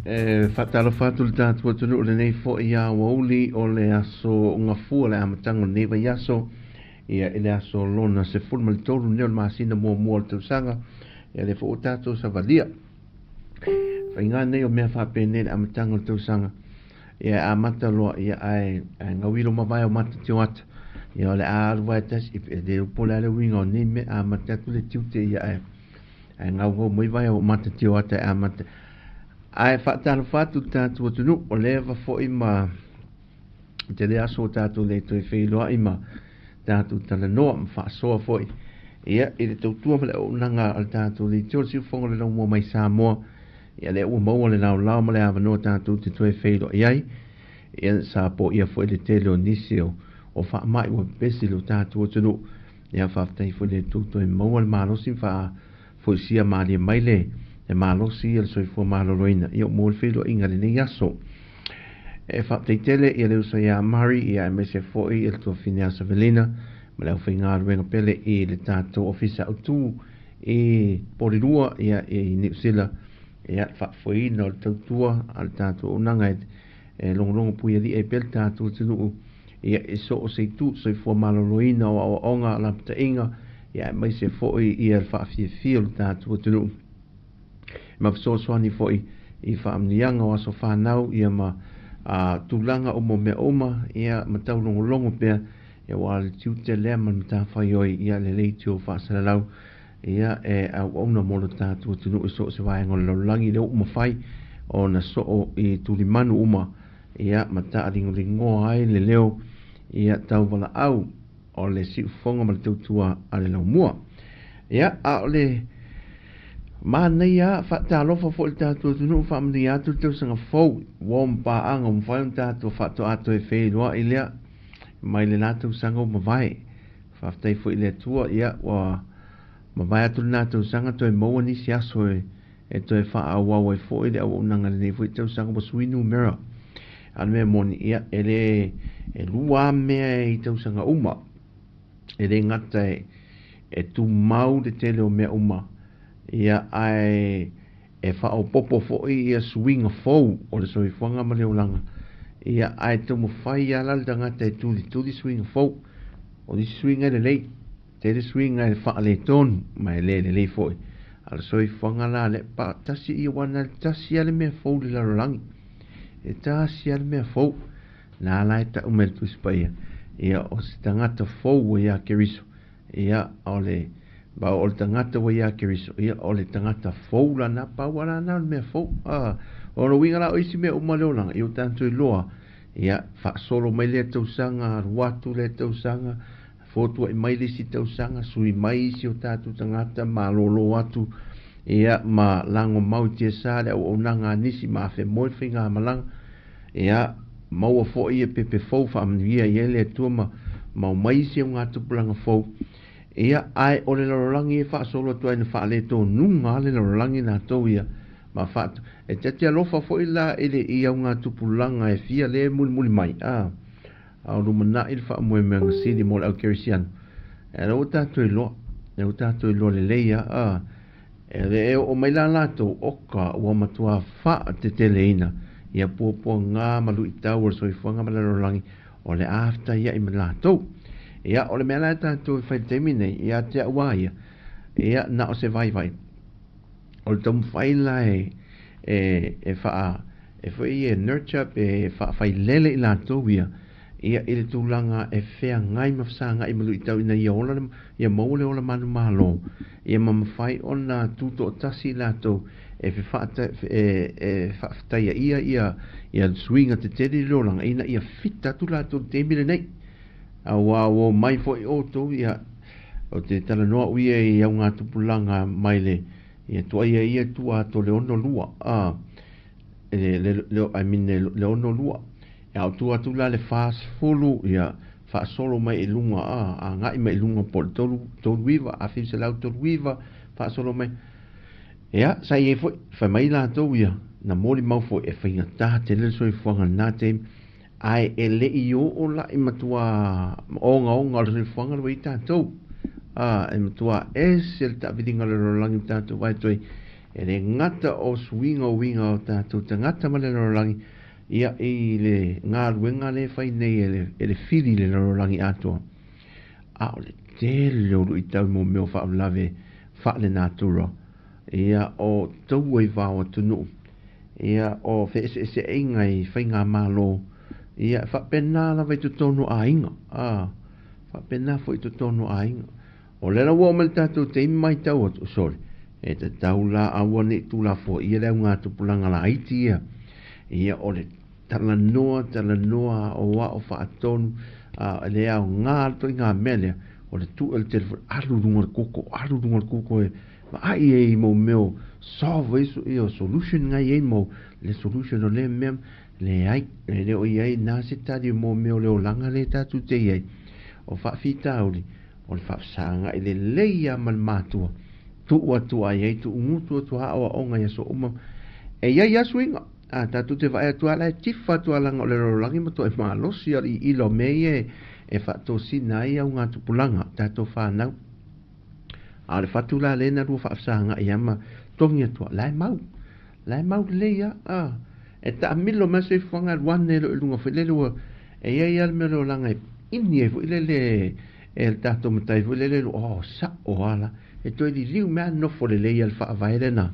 E faatalofa atu le tatou atunuu lenei foi aoauli o le aso Gafua, le amataga o lenei vaiaso, ia i le aso lona 13 nei o le masina muamua o le tausaga, ia lea foi ua tatou savalia. Faiga nei o mea faapenei le amataga o le tausaga, ia e amata loa, ia ae gauilo mavae o mata tioata, ia o le a alu vae tasi, e le po le a le uiga o nei mea, amata atu le tiute, ia ae gaugau mai vae o mata tioata e amata. Ae faatalofa atu le tatou atunuu, o leva foi ma tele aso o tatou le toe feiloai ma tatou talanoa ma faasoa foi ia i le tautua ma le auaunaga a le tatou Leitio le Siufofoga o le Laumua mai Samoa. Ia lea ua maua le laolao ma le avanoa tatou te toe feiloai ai. Ia sa poia foi le tele o nisi o faamai ua pepesi le tatou atunuu. Ia faafetai foi le tou toe maua le malosi ma faafoisia malie mai le malosi ia le soifua maloloina. Ia mo le feiloaiga lenei aso. E faafetai tele ia le uso ia Mari, ia aemaise foi ia le tuafine a Savelina ma le aufaigaluega pele i le tatou ofisa autu i Porirua ia i Niu Sila, ia faafoeina o le tautua a le tatou auaunaga e logologo puialii ai pea le tatou atunuu ia e so o se itu soifua maloloina o aoaoga lapataiga, ia aemaise foi ia le faafiafia o le tatou atunuu ma fesoasoani foi i faamanuiaga o aso fanau ia ma tulaga uma o mea uma ia ma taulogologo pea ia ua le tiute lea ma le matafaioi ia le leitio faasalalau ia e auauna mo le tatou atunuu i so o se vaega o le lalolagi lea ua mafai ona soo i tulimanu uma ia ma taaligoligoa ai le leo ia tauvalaau o le siufofoga ma le tautua a le laumua. Ia a o le manaia faatalofa foi le tatou atunuu, faamanuia atu le tausaga fou ua mapaaga ua mafai ona tatou faatoa toe feiloai lea mai le la tausaga ua mavae. Faafetai foi i le Atua ia ua mavae atu lena tausaga toe maua nisi aso e toe faaauau ai foi le auaunaga lenei foi tausaga ua sui numera. A le mea moni ia e le e lua mea i tausaga uma, e le gata e tumau le tele o mea uma ia ae e faaopopo foi ia suiga fou o le soifuaga ma le olaga ia ae taumafai lava la le tagata e tulituli suiga fou. O nisi suiga e lelei, tele suiga e faaletonu ma e le lelei foi. A le soifuaga la le tasi ia wana le tasi lava le mea fou le lalolagi, e tasi lava le mea fou na la e tau mai le Tusi Paia ia o se tagata fou ua ia Keriso, ia o le o le tagata ua ia Keriso, ia o le tagata fou la na pau ala na le mea fou. O le uiga la o isi mea uma le olaga ia o tatou iloa ia faasolo mai lea tausaga, alu atu lea tausaga, fotuai mai le isi tausaga, sui mai isi o tatou tagata malolo atu ia ma lago mau i tiasa le auaunaga a nisi ma afe moe faigamalaga ia maua foi e pepe fou faamanuia i ai le Atua ma mau mai isi augatupulaga fou. Ia ae o le lalolagi e faasolo atu ai na faaletonuga le lalolagi latou ia ma e tate alofa foi la i le i augatupulaga e fia le mulimuli mai a o lumanai le faamoemoega sili mo le au kerisiano. E lea ua tatou iloa, lea ua tatou iloa lelei a e le oo mai la latou oka ua matua faateteleina ia puapuaga ma luitau o le soifuaga ma le lalolagi o le a fetaiai ma latou. Ia o le mea la e tatou e fai le taimi nei ia te au a ia, ia na o se vaivai o le taumafai la e faa e foi e nurture pe faafailele i latou ia ia i le tulaga e feagai ma fesagai ma luitau ina ia ola ia maua le ola manumalo ia ma mafai ona tutoatasi i latou e faafetaia ia ia suiga tetele i le olaga ina ia fita atu latou le taimi lenei. Auā ua omai foi outou ia o te talanoa au ia i augatupulaga mai le ia tuaia ia tua atu o le 62 le I mean le 62 ia o tua atu la le 40 ia faasolo mai i luga agai mai i luga po o le 39 1939 faasolo mai ia sa i ai foi fai mai latou ia na molimau foi e faigata tele le soifuaga lena taimi ae e le i oo la i matua ogaoga o le soifuaga le ua i tatou e matua ese le taaviliga o le lalolagi o tatou vae toe. E le gata o suiga o uiga o tatou tagata ma le lalolagi, ia, i le galuega lea e fai nei e le, e le fili i le lalolagi atoa, a o le tele o luitau mo mea o faalavelave faalenatura, ia, o taua i va o atunuu, ia, o feeseeseaiga i faigamalo, ia, e faapena lava i totonu o aiga, a, faapena foi i totonu o aiga. O lea la ua oo mai le tatou taimi matau atu, sole, e tatau la aua ne i tuulafoaia le augatupulaga laiti ia. Ia, o le talanoa, talanoa, aoao faatonu, a, le aoga le ituaiga mea lea, o le tuu i le telefoni, alu i luga o le koko, alu i luga o le koko e vaai ai i mau mea o solve ai, ia, solution na i ai mau, le solution o lea mea, leai, e le o i ai na se tali mo mea o le olaga lea tatou te i ai. O faafitauli, o le faafesagai lelei lava ma le matua, tuu atu ai ai, tuugutu atu ai aoaoga i aso uma. E i ai lava suiga, a tatou te vaai atu lava la e tifa atu lava leaga o le lalolagi matuai malosi lava i ila o mea ia e faatosina ai augatupulaga, tatou fanau. A o le fatu la lea na lua faafesagai lava ma togi atu lava, la e mau, la e mau lelei lava, a. E taamilo mai le soifuaga alu ane loa i luga foi lele ua e i ai lava le mea o le olaga e ʻimi ai foi lele e le tatou matai foi lele, oh, sa'o lava la, e toe liliu mai lava nofo lelei lava le faavae lena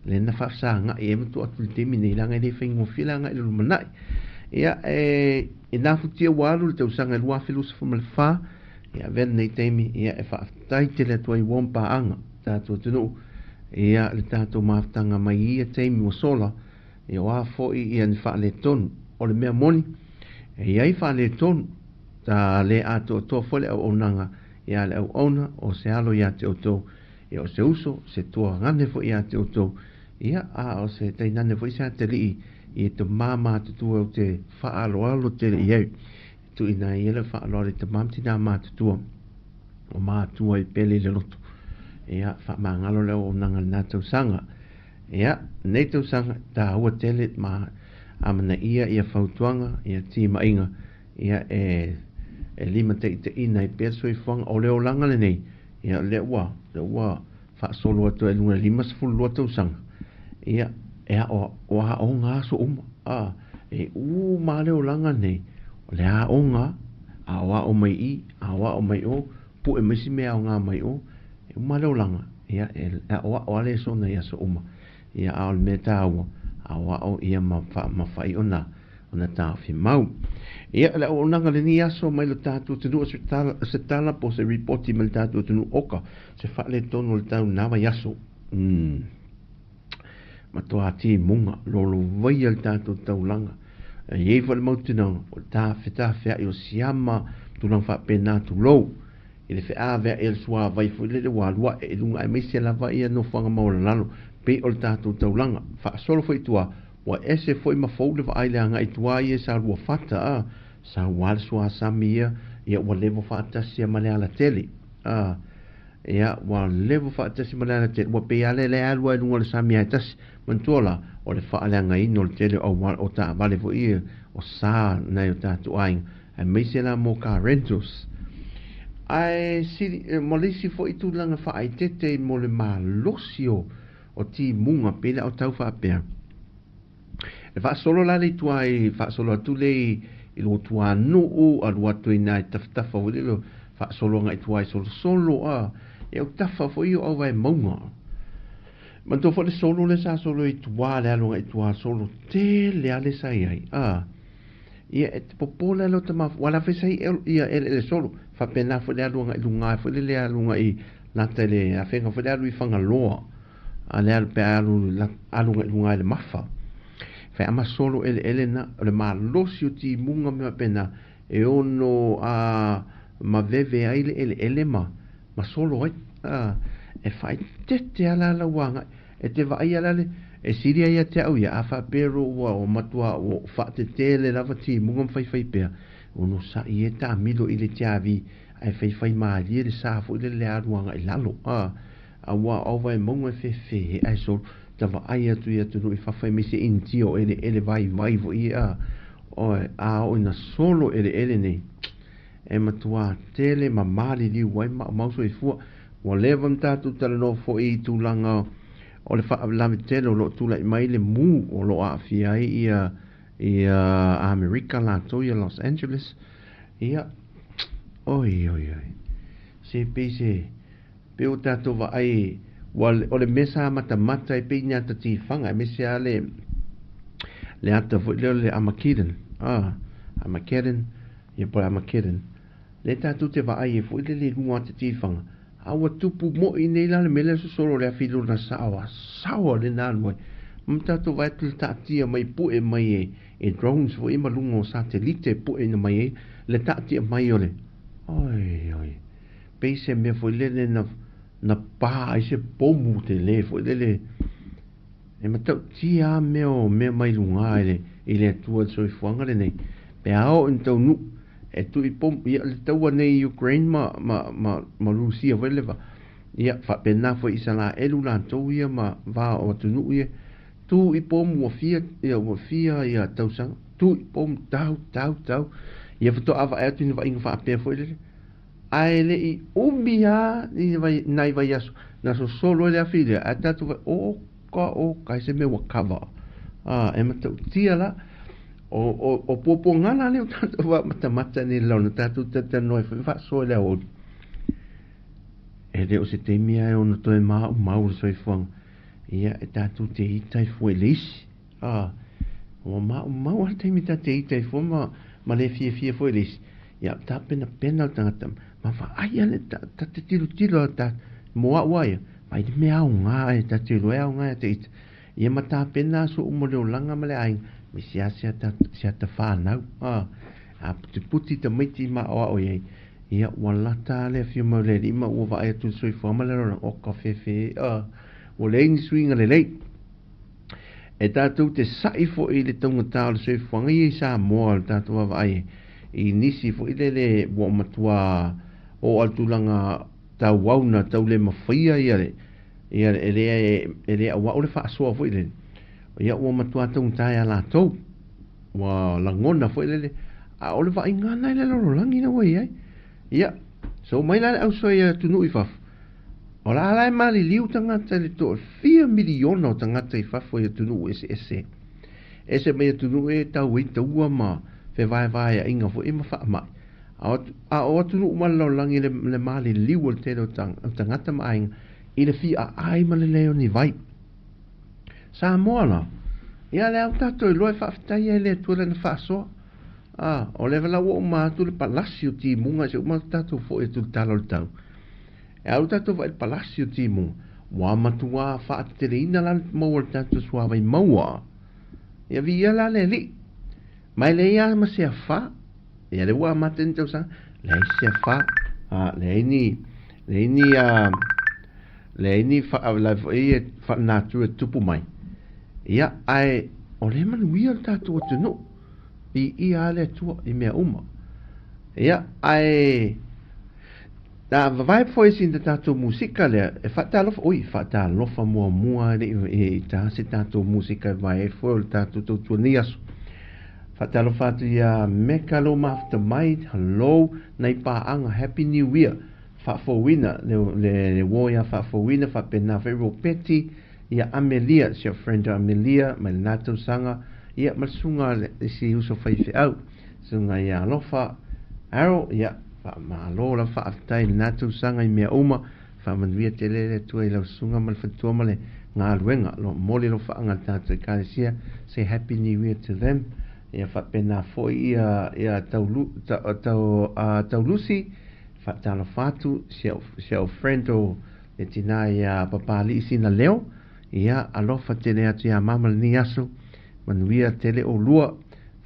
lea na faafesagai ai ma tuu atu i le taimi nei, leaga e le faigofie le agai i le lumanai. Ia, e i nā futia ua alu le tausaga e 2024, ia avea lenei taimi, ia e faafetai tele atu ai ua paaga tatou atunuu, ia le tatou mafutaga mai ia taimi ua sola, ia o a foi ia ni faaletonu. O le mea moni, e i ai faaletonu, ta le atoatoa foi le auaunaga ia le auauna o se alo ia te outou, ia o se uso, se tuagane foi ia te outou, ia a o se tainane foi se atalii i te māmā tutua o te whaaloalo tele i ai. Tuuina ai le faaaloalo i tama ma tinā matutua o mātua i pele i le loto. Ia, faamagalo le auaunaga i lena tausaga. Ia, lenei tausaga, tāua tele ma amanaia ia fautuaga, ia timaiga, ia e, e limataitaiina ai pea le soifuaga. O le olaga lenei, ia o lea ua, lea ua faasolo atu ai i luga i le 52 tausaga, ia, e ao, o aoga aso uma, a, e uma lava le olaga lenei, o le aoga, aoao mai i, aoao mai o, pue mai si mea aoga mai o, e uma le olaga, ia, e aoao lava le sona i aso uma. Ia, a o le mea taua, aoao ia ma, ma fai ona, ona taofi mau. Ia, le auaunaga lenei aso mai lo tatou atunuu, se tala, se tala po se ripoti mai le tatou atunuu oka, se faaletonu o le tau na vaiaso. Matua timuga, lolovaia le tatou taulaga. E i ai foi le mautinoga, o le tafetafea'i o siama, tulaga faapena tulou, i le feavea'i a le suavai foi lele ua alu a'e i luga aemaise lava ia nofoaga maualalalo pei o le tatou taulaga. Faasolo foi i tua, ua ese foi ma fou le vaai le agai i tua ia i Saluafata, a, sau lava le suasami ia, ia ua leva faatasi ma le alatele, a, ia ua leva faatasi ma le alatele, ua pei lava le alu lava i luga o le sami lava e tasi. Manatua la, o le faaleagaina o le tele o auala, o taavale foi ia, o sa nai o tatou aiga, aemaise la mo car rentals. Ae sili, ma le isi foi tulaga faaeteete mo le malosi o, o timuga, pei la o tau faapea. E faasolo la le i tua i, faasolo atu le i, i lo tuanuu, alu atu i nai tafatafa foi lele, faasolo agai tua i solosolo, a, e au tafa foi o auvae mauga. Manatua foi le solo lea sa solo i tua, le alu agai tua solo tele lava le sa i ai, a. Ia, e te popole lava lota mafaufau, aua la foi sa i ia eleele solo, faapena foi le alu agai i luga foi lele alu agai lata i le afega foi le alu i Fagaloa, a le alu pe a alu alu agai i luga i le Mafa. Fai ama solo eleele na, o le malosi o timuga ma mea faapena, e ono a maveve ai le eleele ma ma solo ai. A, e faaeteete lava la lau agai. E te vaaia la le, e sili ai ia te au ia, a faapea loa ua o matua ua faatetele lava timuga ma faifai pea, ono sa'i e taamilo i le tiavi ae faifai malie le sa foi lele le alu agai i lalo. A, aua o auvaemauga e fefe ae solo, ta vaai atu i atunuu i fafo aemaise Initia o eleele vaivai foi ia, a, oe, a oo ina solo eleele nei, e matua tele ma maliliu ai maumau soifua. Ua leva ona tatou talanoa foi i tulaga O le faalavelave tele o lo o tulai mai le mu o lo o aafia ai ia ia Amerika latou ia Los Angeles. Ia, oi oi oi. Se pei se pei ua tatou vaai ua o le mea sa matamata ai pei ni ata tifaga aemaise lava le le ata foi lea o le Armageddon. Ah, Armageddon, ia po o le Armageddon. Lea tatou te vaai ai foi lele i luga o ata tifaga, a ua tupu moi nei la le mea lea sosolo o le afi lona sao a sao lea na alu ai. Ma tatou vaai atu i le taatia mai pue mai e, e drones foi ma luga o satelite e pueina mai ai le taatia mai o le oi oi pei se mea foi lele na na pā ai se pomu tele foi lele e matautia a mea o mea mai luga i le i le Atua i le soifuaga lenei pe a oo ina taunuu e tuu i pomu ia le taua nei i Ukraine ma ma ma ma Rusia foi le va ia faapena foi Isalaelu latou ia ma va o atunuu ia tuu i pomu ua fia ia ua fia ia tausaga tuu i pomu tau tau tau ia faatoa vaai atu i ni vaaiga faapea foi lele ae le i umi lava ni vai, nai vaiaso na sosolo ai le afi lea ae tatou vaai o ka o ka se mea ua kava a e matautia la o o o puapuaga la lea o tatou faamatamata nei le launa tatou talatalanoa ai foi faasoa i le aoauli e le o se taimi ae ono toe maumau le soifuaga ia e tatou te ita ai fua i le isi a ua maumau lava le taimi ta te ita ai fua ma ma le fiafia foi i le isi ia tapenapena le tagata ma vaai ane ta, ta te tilotilo ta mo au a ia vaai le mea aoga e ta te iloa e aoga ia te ita ia ma tapena aso uma o le olaga ma le aiga me se ata se ata whānau a a putiputi tamaiti ma aoao i ai ia ua lata le afio mai o le alii ma ua vaai atu i le soifua ma le lalolagi o ka fefe a ua leai ni suiga lelei e tatou te sa'i foi i le taugata o le soifuaga ia i Samoa o le tatou vaavaai i nisi foi lele ua matua oo a le tulaga tauauna tau le mafaia ia le ia e le e le auau le faasoa foi lele ia ua matua taugata ia latou ua lagona foi lele a o le vaaiga lena i le lalolagi na ua i ai ia so mai la le ausoa i atunuu i fafo o la la e maliliu tagata i le toafia miliona o tagata i fafo i atunuu eseese ese mai atunuu e tau ai taua ma fevaevaeaiga foi ma faamai a o atunuu ma le lalolagi le, le maliliu o le tele o tagata ma aiga i le fiaai ma le leai o ni vai. Samoa la, ia le au tatou iloa e faafetai ai le Atua lana faasoa. A, o lea la ua uma atu le palasi o timuga, se uma tatou foi atu le tala o le tau. E alu tatou vaai le palasi o timuga, ua matua faateteleina la le maua o le tatou suavai maua. Ia viia la le Alii. Ma e leai lava ma se afa. Ia lea ua amata ni tausaga, leai se afa. A, leai ni, leai ni, a, leai ni faalavelave foi e faanatu e tupu mai. Ia, ae o lea e manuia le tatou atunuu. Viia lava le Atua i mea uma. Ia, ae na vavae foi sina tatou musika lea e faatalofa, oi, faatalofa muamua e le i tā se tatou musika e vae ai foi o le tatou tautua nei aso. Faatalofa atu iā Meka lou mafuta mai, hello, nai paaga, Happy New Year. Faafouina le, le, le uo ia faafouina, faapena foi Ropeti, ia Amelia, si au friend Amelia, mai lena tausaga, ia ma le susuga le isi uso faifeau, susuga ia Alofa Harold, ia faamalo la faafetai i lena tausaga i mea uma, faamanuia tele le Atua i lau susuga ma le faletua ma le galuega, lo momoli lau faaga i le tatou ekalesia, say happy new year to them, ia faapena foi ia, ia tau, tau, tau, uh, Taulusi, Faatalofa atu si au, si au friend o le tina ia Papali'i sina leo, ia alofa tele atu iā mama lenei aso, manuia tele ʻolua,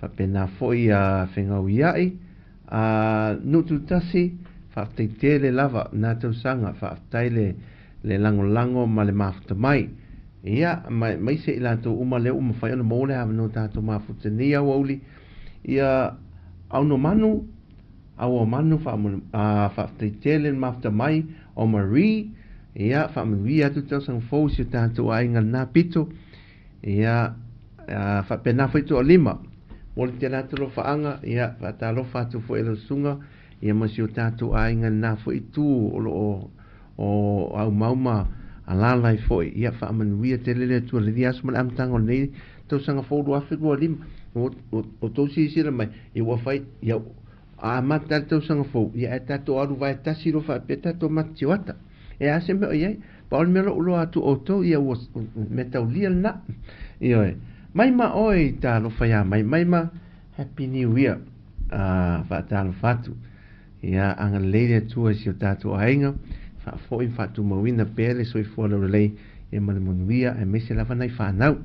faapena foi ia Fegauia'i, a Nututasi, faafetai tele lava na tausaga, faafetai le, le lagolago ma le mafuta mai. Ia, ma, maise i latou uma lea ua mafai ona maua le avanoa tatou mafuta nei aoauli, ia Aunomanu, Auamanu faafetai tele le mafuta mai o Marie ia faamanuia atu le tausaga fou i si o tatou aiga lena pito ia faapena foi toalima mo le tele atu alofaaga ia faatalofa atu foi i lau susuga ia ma si o tatou aiga lena foi itu o lo o o aumau ma Alaala ai foi, ia faamanuia tele le Atua i lenei aso ma le amataga o lenei tausaga fou 2025. O outou silasila mai, ia ua fai, ia a amata le tausaga fou, ia ae tatou alu vae tasi loa faapea tatou mata. E a se mea o i ai? Pa o le mea o lou iloa atu outou, ia ua mea taulia lena. Ioe. Mai ma oe i talofa iā mai, mai ma Happy New Year. Faatalofa atu. Ia agalelei le Atua i si o tatou aiga, faafoi ma faatumauina pea le soifua laulelei ia ma le manuia aemaise lava nai fanau.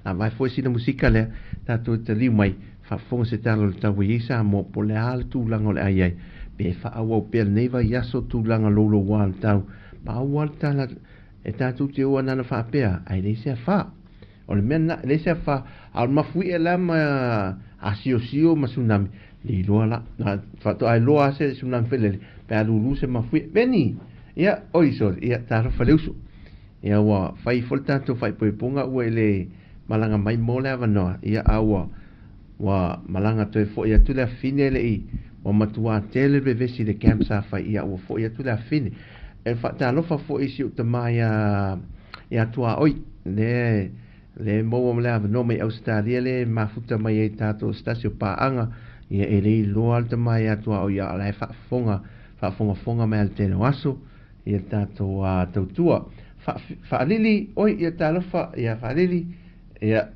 Lava ai foi sina musika lea, tatou e taliu mai, faafofoga se tala o le tau e i ai Samoa, po o le a le tulaga o le a i ai, pe faaauau pea lenei vaiaso tulaga louloua o le tau, pau lava le tala e tatou te o ana faapea, ae leai se afa. O le mea lena, e leai se afa, a o le mafuie la ma asiosio ma tsunami, le iloa la, faatoa iloa lava se tsunami foi lele, pe a lulu se mafuie. Veni! Ia, oi sorry, ia, talofa le uso. Ia ua fai foi le tatou faaipoipoga ua e le malaga mai mo le avanoa, ia a ua ua malaga toe foi atu le afine e le i ua matuā tele le vevesi i le camp sa fai, ia ua foi atu le afine. E faatalofa foi i si ou tamā ia ia Tuaoi, le le maua ma le avanoa mai Ausetalia le mafuta mai ai tatou se tasi o paaga, ia e le iloa le tamā ia Tuaoi a o la e faafofoga faafogafoga mai lava i le tele o aso. Ia tatou tautua. Faalili, oi, ia talofa, ia Faalili, ia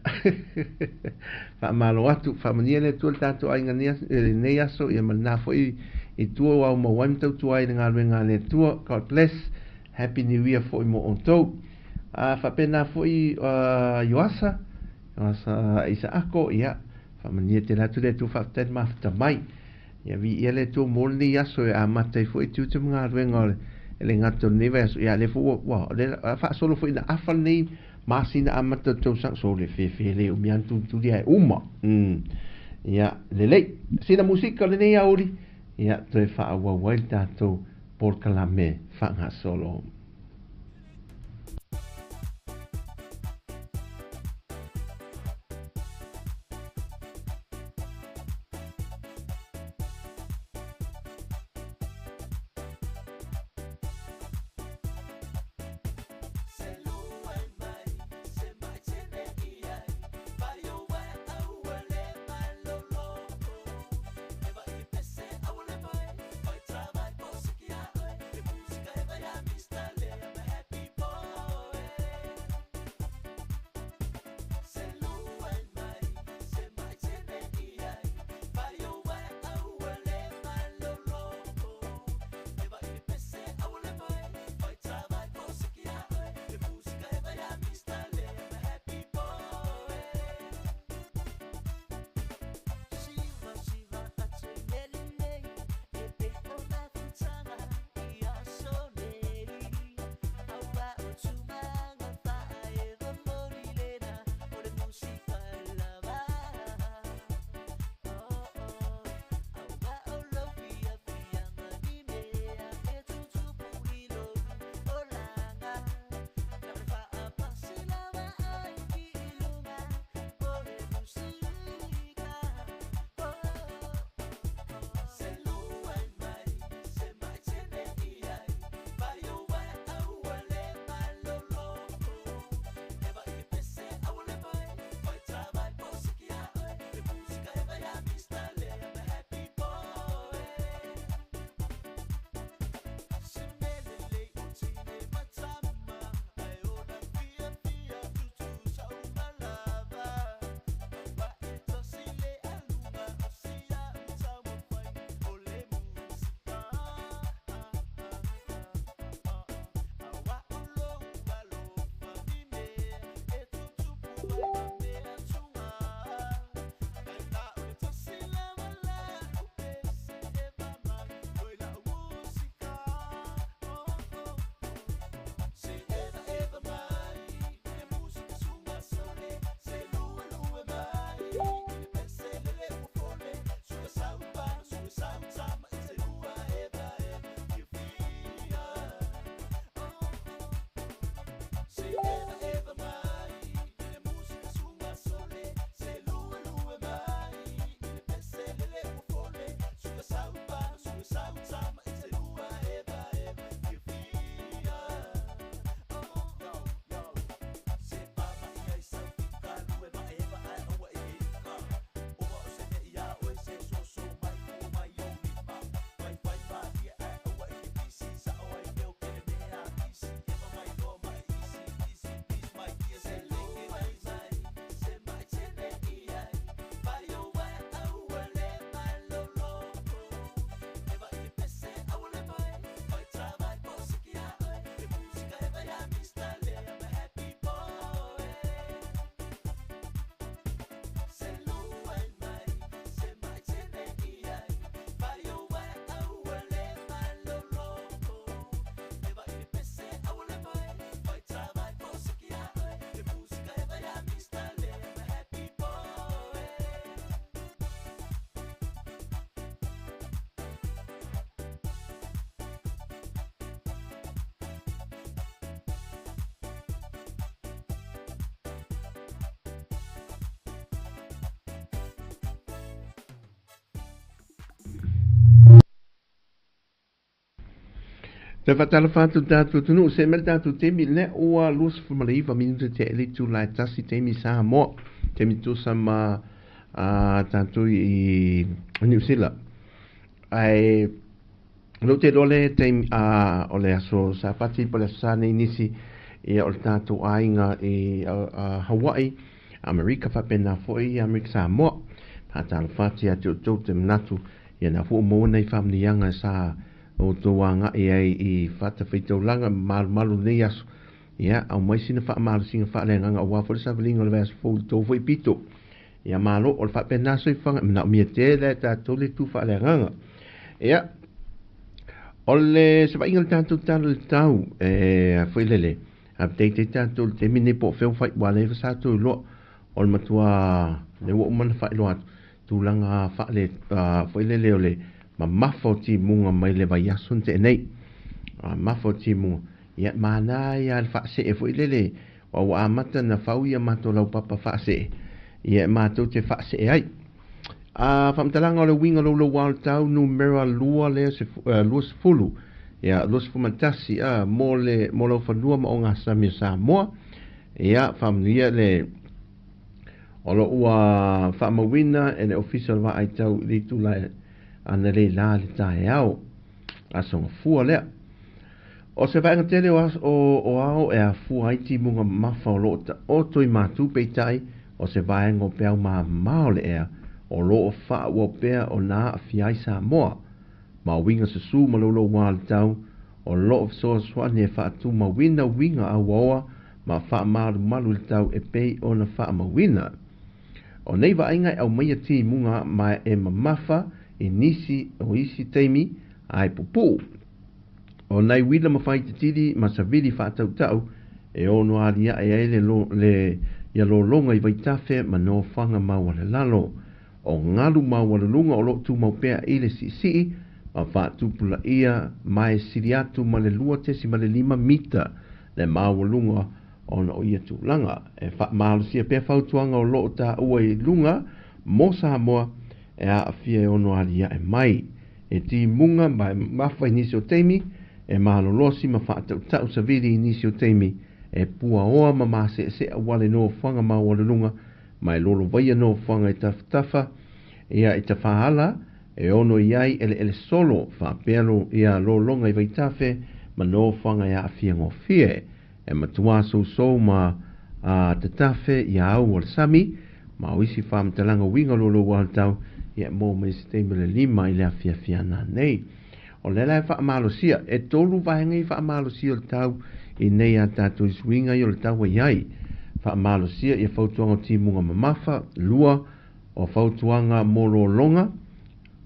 faamalo atu, faamanuia le Atua i le tatou aiga i lenei aso, ia ma lena foi i tua ua aumau ai ma tautua ai i le galuega a le Atua. God bless. Happy New Year foi mo outou. Faapena foi Ioasa, Ioasa Isaako, ia faamanuia tele atu le Atua, faafetai le mafuta mai. Ia viia le Atua mo lenei aso e amata ai foi tiute ma galuega o le gata o lenei vaiaso. Ia lea foi ua, ua o lea a faasolo foi ina afa lenei masina amata o le tausaga. So le fefe le umi lava ona tulituli ae uma. Ia lelei. Sina musika o lenei aoauli, ia toe faaauau ai le tatou polokalame faagasolo. Toe faatalofa atu le tatou atunuu, see mai le tatou taimi lea ua 29 minute tea i le itula e tasi taimi Samoa, taimi tusa ma tatou i Niu Sila. Ae lou te iloa le taimi o le aso Sapati po o le aso Sa nei nisi ia o le tatou aiga i Hawaii, Amerika faapena foi Amerika Samoa. Faatalofa atu ia te outou te manatu ia na foi ua maua nai faamanuiaga sa outou agai ai i fatafaitaulaga ma malumalu lenei aso. Ia, aumai sina faamalosiga faaleagaga aua foi le savaliga o le vaiaso fou i le tou foi pito. Ia malo, o le faapena soifuaga e manaomia tele e tatou le tu faaleagaga. Ia, o le savaiga o le tatou tala i le tau, e foi lele, update ai tatou i le taimi nei po o fea ua fai, ua leva sa toe iloa o le matua lea ua uma ona faailoa atu, tulaga faale foi lele o le mamafa o timuga mai le vaiaso na tea nei. Mamafa o timuga, ia mana ia le faasee foi lele, ua ua amata na fau ia matou laupapa faasee, ia e matou te faasee ai. A faamatalaga o le uiga louloua o le tau numera lua lea se 20, ia 21 a mo le mo laufanua ma ogasami o Samoa. Ia faamanuia le O lo o ua faamauina e le Ofisa o le Vaai Tau i le itula analei la le taeao, aso Gafua lea. O se vaega tele o, o, o ao e afua ai timuga mamafa o lo o taoto i matu, peitai, o se vaega o peau mamao le ea o lo o faaauau pea ona aafia ai Samoa. Ma uiga susu ma louloua le tau o lo o fesoasoani e faatumauina uiga auaoa ma faamalumalu i le tau e pei ona faamauina. O nei vaaiga e aumaia timuga ma e mamafa i nisi o isi taimi ae pupuu. O nai uila ma faititili ma savili faatautau e ono aliae ai le, le ia lologa i vaitafe ma nofoaga maualalalo. O galu maualuluga o lo o tumau pea i le siisii ma faatupulaia ma e sili atu ma le 2.5 mita le maualuga ona o ia tulaga. E faamalosia pea fautuaga o lo o taua i luga mo Samoa e aafia e ono aliae mai e timuga ma e mamafa i nisi o taimi, e malolosi ma faatautau savili i nisi o taimi, e puaoa ma maseesea ua le nofoaga maualuluga ma e lolovaia nofoaga i tafatafa ia i tafaala e ono i ai eleele solo faapea lo ia lologa i vaitafe ma nofoaga e aafia gofie e matua sousou ma a tatafe ia au o le sami ma o isi faamatalaga uiga louloua o le tau ia e maua mai se taimi o le 5 i le afiafi ana nei. O lea la e faamalosia, e tolu vaega i faamalosia o le tau i nei a tatou i suiga ia o le tau ai ai. Faamalosia ia fautuaga o timuga mamafa, lua, o fautuaga mo lologa,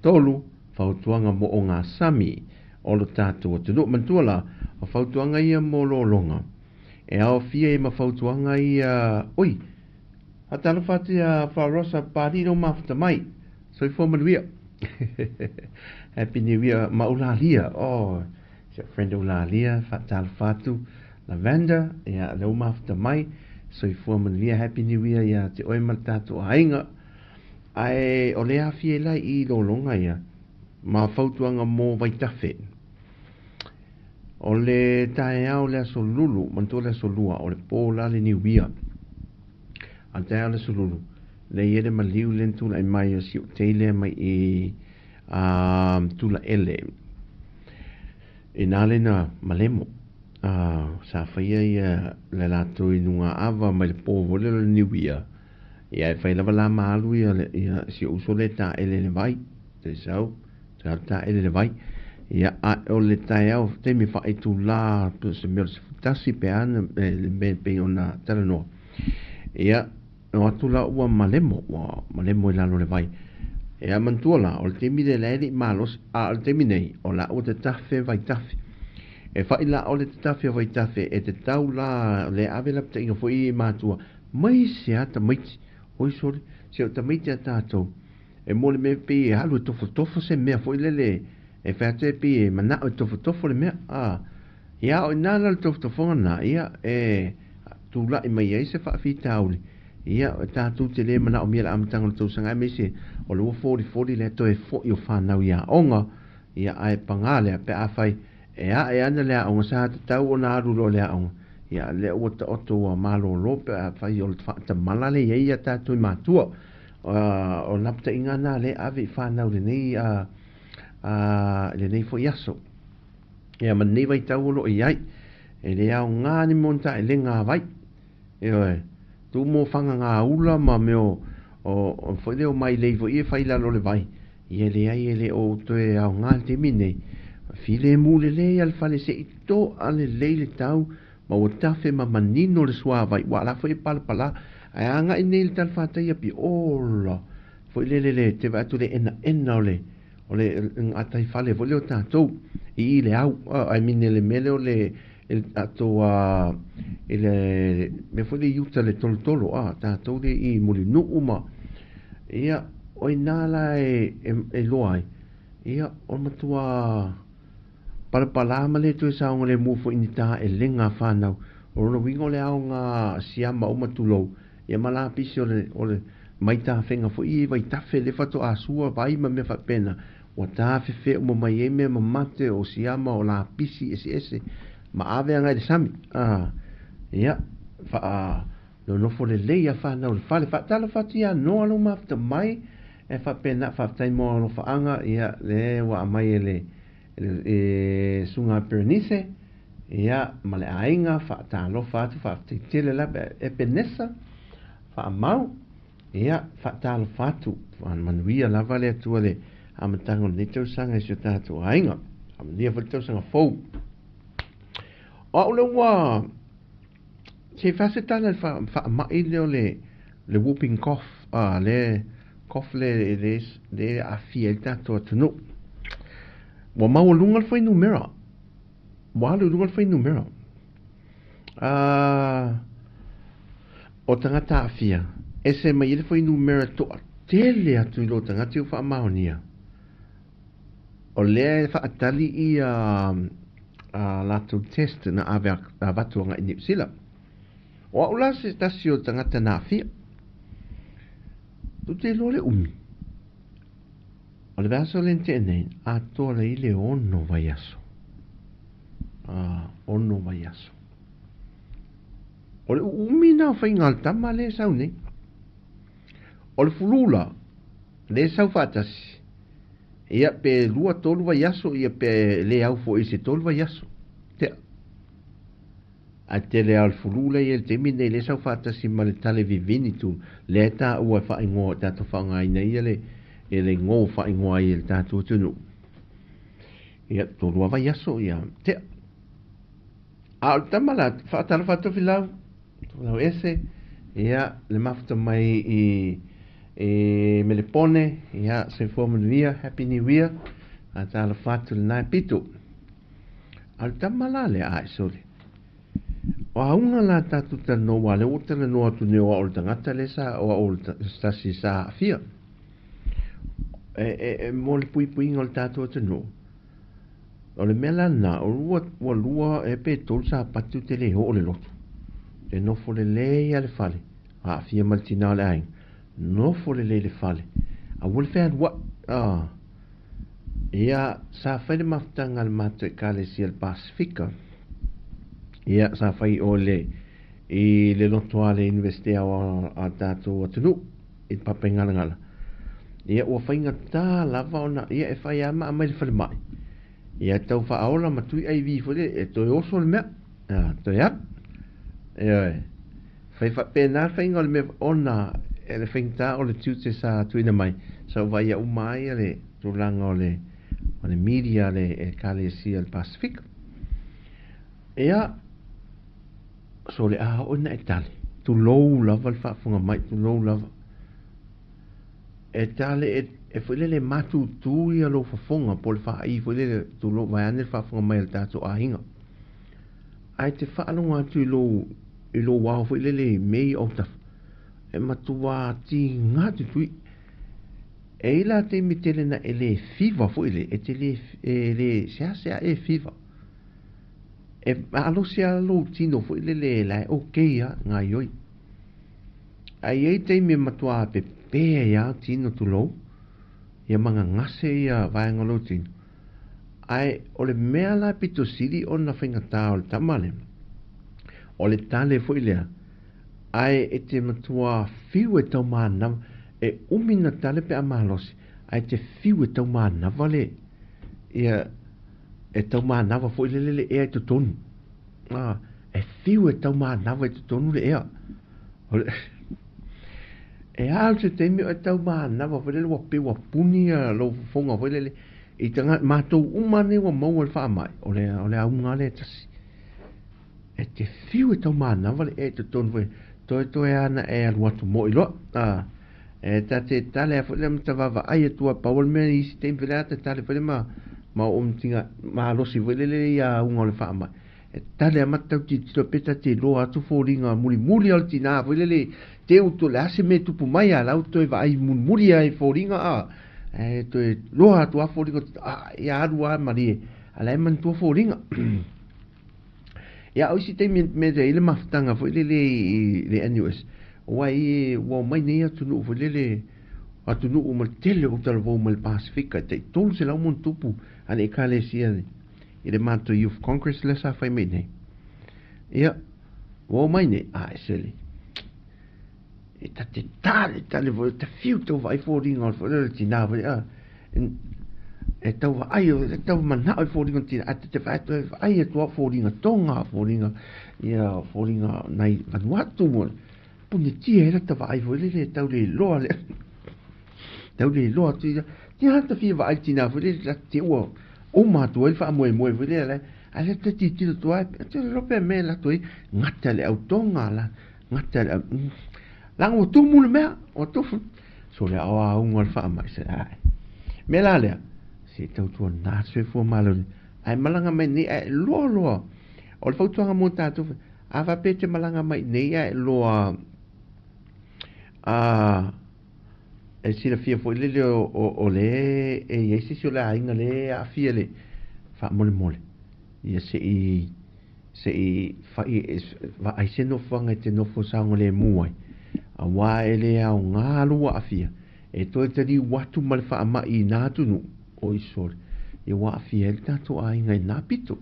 tolu, fautuaga mo ogasami o lo tatou atunuu. Manatua la, o fautuaga ia mo lologa, e aofia ai ma fautuaga ia, oi, faatalofa atu ia Farosa Papalii lou mafuta mai. Soifua manuia. Happy New Year ma Ulalia. Oh, si au friend Ulalia, faatalofa atu. Lavender, ia lou mafuta mai. Soifua manuia, Happy New Year ia te oe ma le tatou aiga. Ae o le afia i lai i lologa ia, ma fautuaga mo vaitafe. O le taeao le aso Lulu, manatua le aso Lua, o le po la le New Year. A le taeao le aso Lulu, le i ai le maliu lea na tulai mai o si ou teile mai i Tulaele. I nā le na malemo. Sa faia ia le latou inuga ava mai le po foi lea o le New Year. Ia e fai lava la ma alu ia, ia si ou uso lea e taele i le vai. Te sau, te alu taele i le vai. Ia, a o le taeao taimi faaitula pe o se mea o le 11 pe a na le mea pei ona talanoa. Ia, o atu la ua malemo, ua malemo i lalo o le vai. Ia, manatua la, o le taimi lea la e le i malosi, a o le taimi nei, o la ua tatafe vaitafe. E fai la o le tatafe o vaitafe, e tatau la, le ave lapataiga foi i matua, mai se a tamaiti, oi sole, se o tamaiti a tatou, e mo le mea pei e alu e tofotofo se mea foi lele, e fai atu e pei e manao e tofotofo le mea, a, ia o ina la le tofotofoga na, ia, e tulai mai ai se faafitauli, ia, e tatou te le manaomia le amataga o le tausaga aemaise o le ua folifoli le toe foi o fanau i aoga, ia, ae paga lea pe afai E ae ana le aoga, sa tatau ona alu loa i le aoga, ia lea ua taoto ua malolo pe afai o le faatamala lea e i ai ia tatou i matua. O lapataiga na lea e ave i fanau i lenei, i lenei foi aso. Ia ma lenei vaitau o lo o i ai. E le aoga ni mea o ni taelega a vai. Ioe, tuu mo fagagaula ma mea o foi lea o mailei foi ia e fai i lalo o le vai, ia leai e le o toe aoga i le taimi lenei. Filemu lelei lava le fale se i toa lelei le tau ma ua tafe ma manino le suavai, aua o la foi e palapala. Ae a agai nei i le talafatai Apia, ola! Foi lele le te vaai atu i le enaena o le o le gatai fale foi lea o tatou i i le au, I mean i le mea lea o le i le tatou i le mea foi lea i uta i le tolotolo a tatou lea i Mulinuu ma ia o i ina la e iloa ai ia o le matua palapala ma le toe saogalemu foi i ni taelega a fanau. O lona uiga o le aoga siama uma tulou ia ma lapisi o le o le mai tafega foi ia i vaitafe lea faatoa sua vai ma mea faapena ua tafefea uma mai ai mea mamate o siama o lapisi eseese ma ave agai i le sami. A ia faa nonofo lelei a fanau i le fale. Faatalofa atu ia Noa lou mafuta mai e faapena faafetai mo alofaaga ia le ua aumai e le e Susuga Berenice ia ma le aiga faatalofa atu faafetai tele lava Epenesa faamau ia faatalofa atu faamanuia lava le Atua le amataga o lenei tausaga i si o tatou aiga faamanuia foi le tausaga fou. O au lea ua se i fai se tala i le faamai lea o le whooping cough, le cough lea e aafia ai le tatou atunuu. Ua maualuga le fuainumera, ua alu i luga le fuainumera o tagata aafia, ese mai ai le fuainumera toatele atu i lo tagata ua faamaonia. O lea e faatali ia a latou test na ave avatu agai i Niu Sila. O au la se tasi o tagata na aafia. Tou te iloa le umi. O le vaiaso lea na tea nei, atoa lea i le 6 vaiaso. A, 6 vaiaso. O le uumi na o faiga a le tama lea e sau nei. O le fulu la, lea e sau faatasi, ia pe 2, 3 vaiaso, ia pe le au foi i se 3 vaiaso. Tea. Ae tele lava o le fulu lea e i ai i le taimi lenei, lea e sau faatasi ma le tale vivini tu, lea e taua e faaigoa, tatou faaaogaina ia le, e le igoa ua faaigoa ai e le tatou atunuu. Ia, 3 lava vaiaso, ia, tea. A o le tama la, faatalofa atu Tofilau, Tofilau ese, ia, le mafuta mai i, i Melepone, ia, soifua manuia, Happy New Year, faatalofa atu lena e pito. A o le tama la lea, ae sole. O auga la tatou talanoa, aua o lea ua ou talanoa atu nei o au o le tagata lea sa, o au o le tasi sa aafia. E, e, e mo le puipuiga o le tatou atunuu. O le mea la lena, o ua, ua lua ea pe tolu sapati ou te le oo i le lotu. Te nofo lelei lava i le fale, aafia ma le tina o le aiga, nofo lelei i le fale, aua le fealuai. Ah. Ia, sa fai le mafutaga a le matou Ekalesia i le Pasifika. Ia, sa fai o le, i le loto a le Universite Aoao a tatou atunuu i le Papaigalagala. Ia, ua faigata lava ona, ia, e fai lava ma aumai i le falemai. Ia, tau faaola ma tui IV foi lea, e toe oso le mea, a, toe alu. Ioe. Fai faapena le faiga o le mea ona e le faigata o le tiute sa tuuina mai, sa ou vaaia uma ai le tulaga o le o le media a le Ekalesia o le Pasifika. Ia, so le a oo ina e tali, tulou lava le faafofoga mai, tulou lava. E tali e, e foi lele matutu ia lou fofoga po o le faaii foi lele, tulou, vaeane le faafofoga mai a le tatou aiga. Ae te faalogo atu i lou, i lou ao foi lele i mea ia o autafa, e matua tiga te tui. E i ai la taimi tele na e le fiva foi le, e te le, e le seasea e fiva. E malosi lava lou tino foi lele la e okay lava, gaioi. Ae i ai taimi e matua pepē ai lava tino tulou, ia ma gagase ia vaega o lou tino. Ae o le mea la pito sili ona faigata o le tama lea, o le tale foi lea, ae e te matua fiu e taumanava, e umi na tale pe a malosi, ae te fiu e taumanava le, ia, e taumanava foi lele le ea i totonu. E fiu e taumanava i totonu le ea. O le, e alu se taimi o e taumanava foi lele ua pei ua puni ia lou fofoga foi lele, i tanga, matou uma nei ua maua le faamai, o le auga lea e tasi. E te fiu e taumanava le ea i totonu foi, toe toe ana e alu atu moi loa. E ta te tale a foi le mata vaai atua pau o le mea isi taimi foi le a te tale foi le ma o mtinga malosi foi lele ia auga o le faamai. E tale a matau tilotilo pe ta te loa atu foliga mulimuli o le tina foi lele te utu le ase me tupu mai a lau toe vaai mulimuli ai foliga a. E toe loa atu a foliga, ia alu a malie, a la e manatua foliga. Ia o isi taimi me te i le mafutaga foi lele i le NUS. Ua i ua mai nei atunuu foi lele, atunuu ma le tele o talavou ma le Pasifika, te 300 mo tupu a le ekalesia i le matou Youth Congress le sa fai mai nei. Ia, ua mai nei, a e sele. E ta te tale, tale foi, te fiu tau vaai foliga o le foi lele tina foi, a, e tau vaai, e tau manao i foliga o tina, a te te vaai toe vaai atua foliga Tonga, foliga, ia, foliga nai Vanuatu, mo, pune tia e la ta vaai foi lele, tau le loa le, tau le loa tu ia, tia hata fia vaai tina foi lele, la te ua, o matua i whaamoemoe foi lele, a le te titilo tua, te rope me la toi, ngata le au Tonga la, ngata le au, langa ua tumu le mea, ua tufu, so le awa aunga le whaamai, se ai. Me la lea, se tau tua nā soifua malo ni, ai malanga mai nei, ai loa loa, o le fautuaga mo tātou, a whape te malanga mai nei, ai loa, a, e silafia foi lele o le, e iai sisi o le aiga le aafia le faamolemole. Ia se i fai, vaai se nofoaga e te nofo saogalemu ai. Auā e le aogā lou aafia, e toe taliu atu ma le faamai i nā atunuu o Isole. Ia ua aafia ai le tatou aiga i nā pito.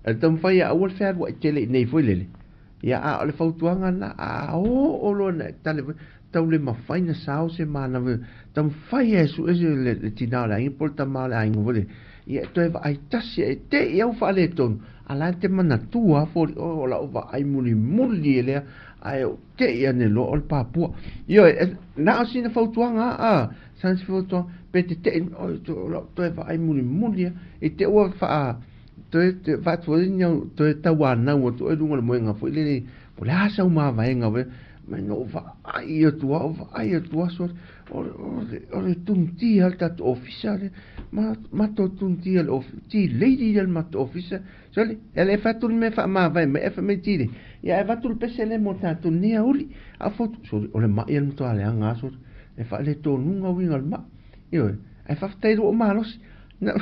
E le taumafai e aua le fealuai tele i nei foi lele. Ia a o le fautuaga na, a oo loa na e tale foi, tau le mafai na sao se manava, taumafai e sue se le tina o le aiga po o le tama o le aiga foi lele. Ia e toe vaai tasi e te i au faaletonu, a la e te manatua foli, o lau vaai mulimuli e lea, ae o te i ane loa o le papua. Ioe, na o sina fautuaga a, sana se fautuaga, pe te te i, o lau toe vaai mulimuli a, i te ua whaa, toe te whaatua ni au, toe tauanau atu e lunga le moenga foi lele, po le a sau mavaega foi, mai no vaai atua, o vaai atua, so, o le tuntia le tatou ofisa le, matou tuntia le ti lady le matou ofisa, so le, e le fatu le me whaamavae mai, e wha mai ti le, ia e fatu le pese le mo tatou nia uli, a fotu, so o le mai le matua le anga, so, e wha le tōnunga winga le mai, ioe, e whawhtai o malosi, na,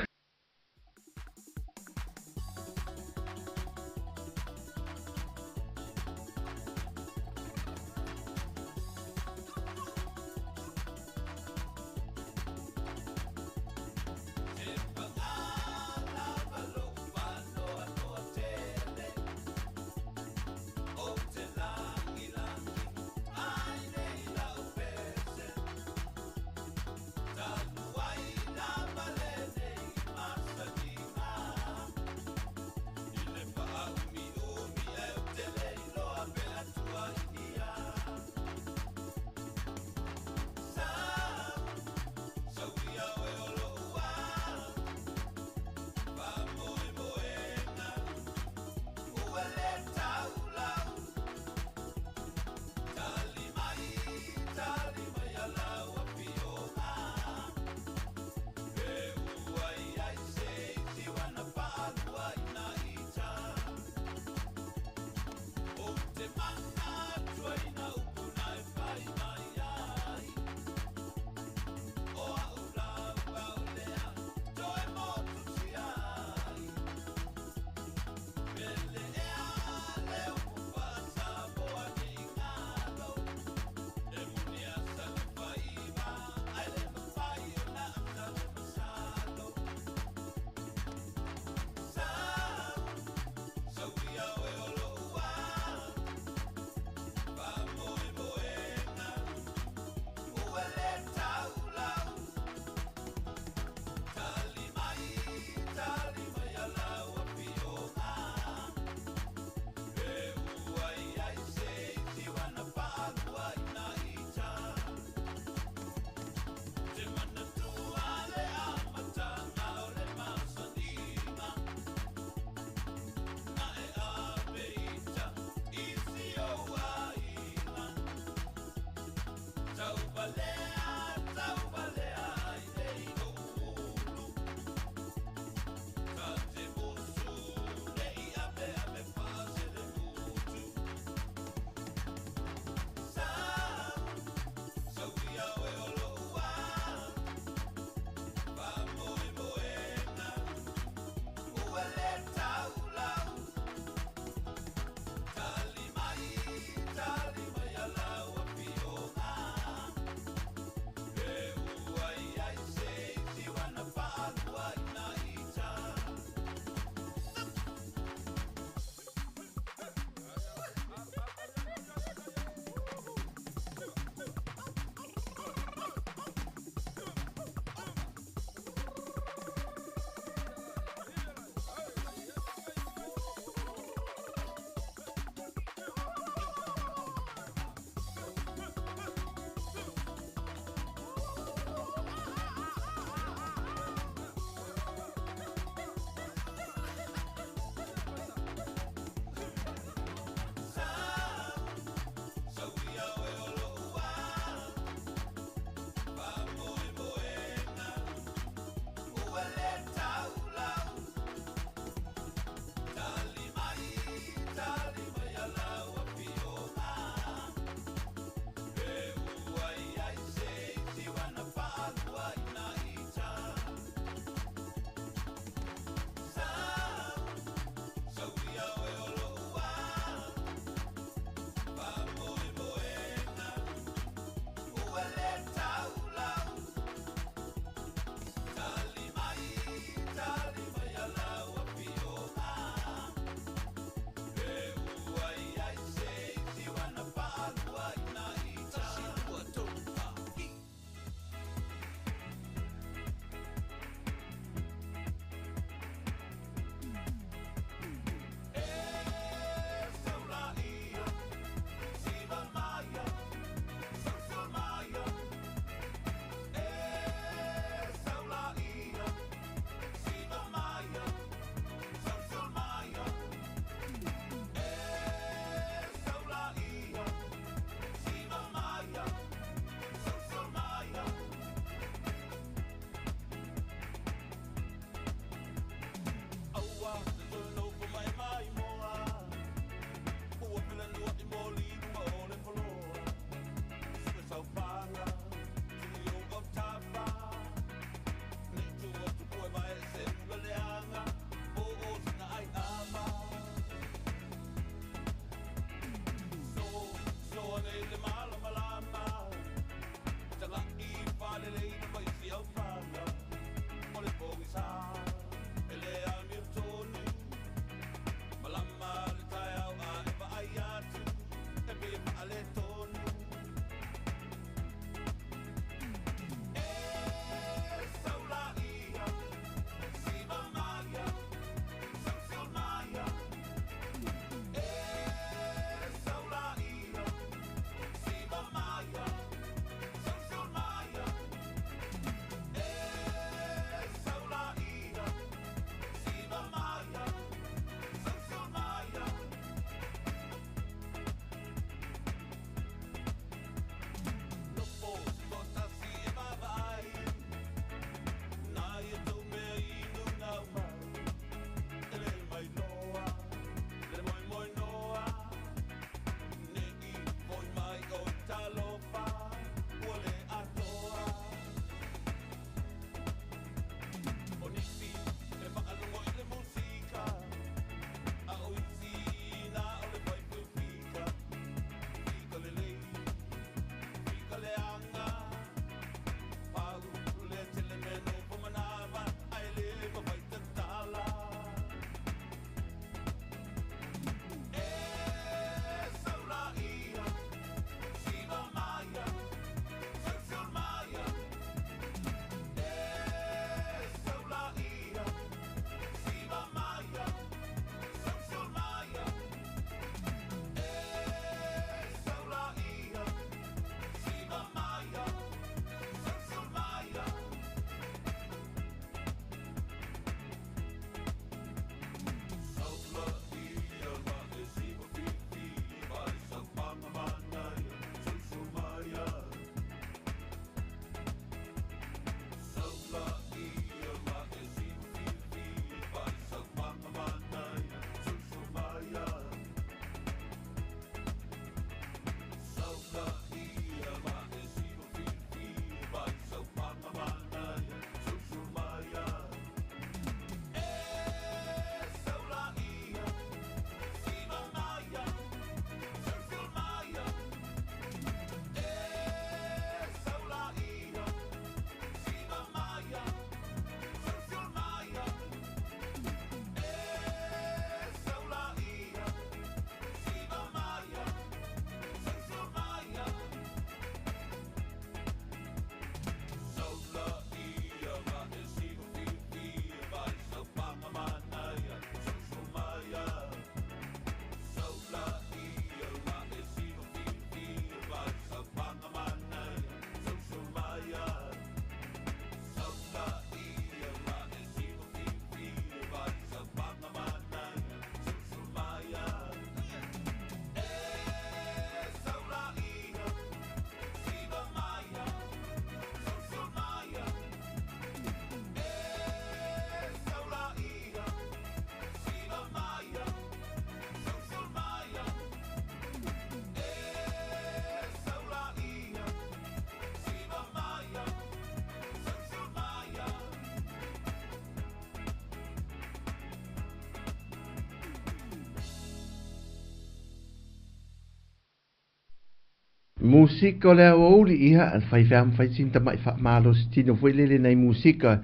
Musika o le aoauli, ia, fai fea ma fai sina tama'i fa'amalosi tino foi lele nai musika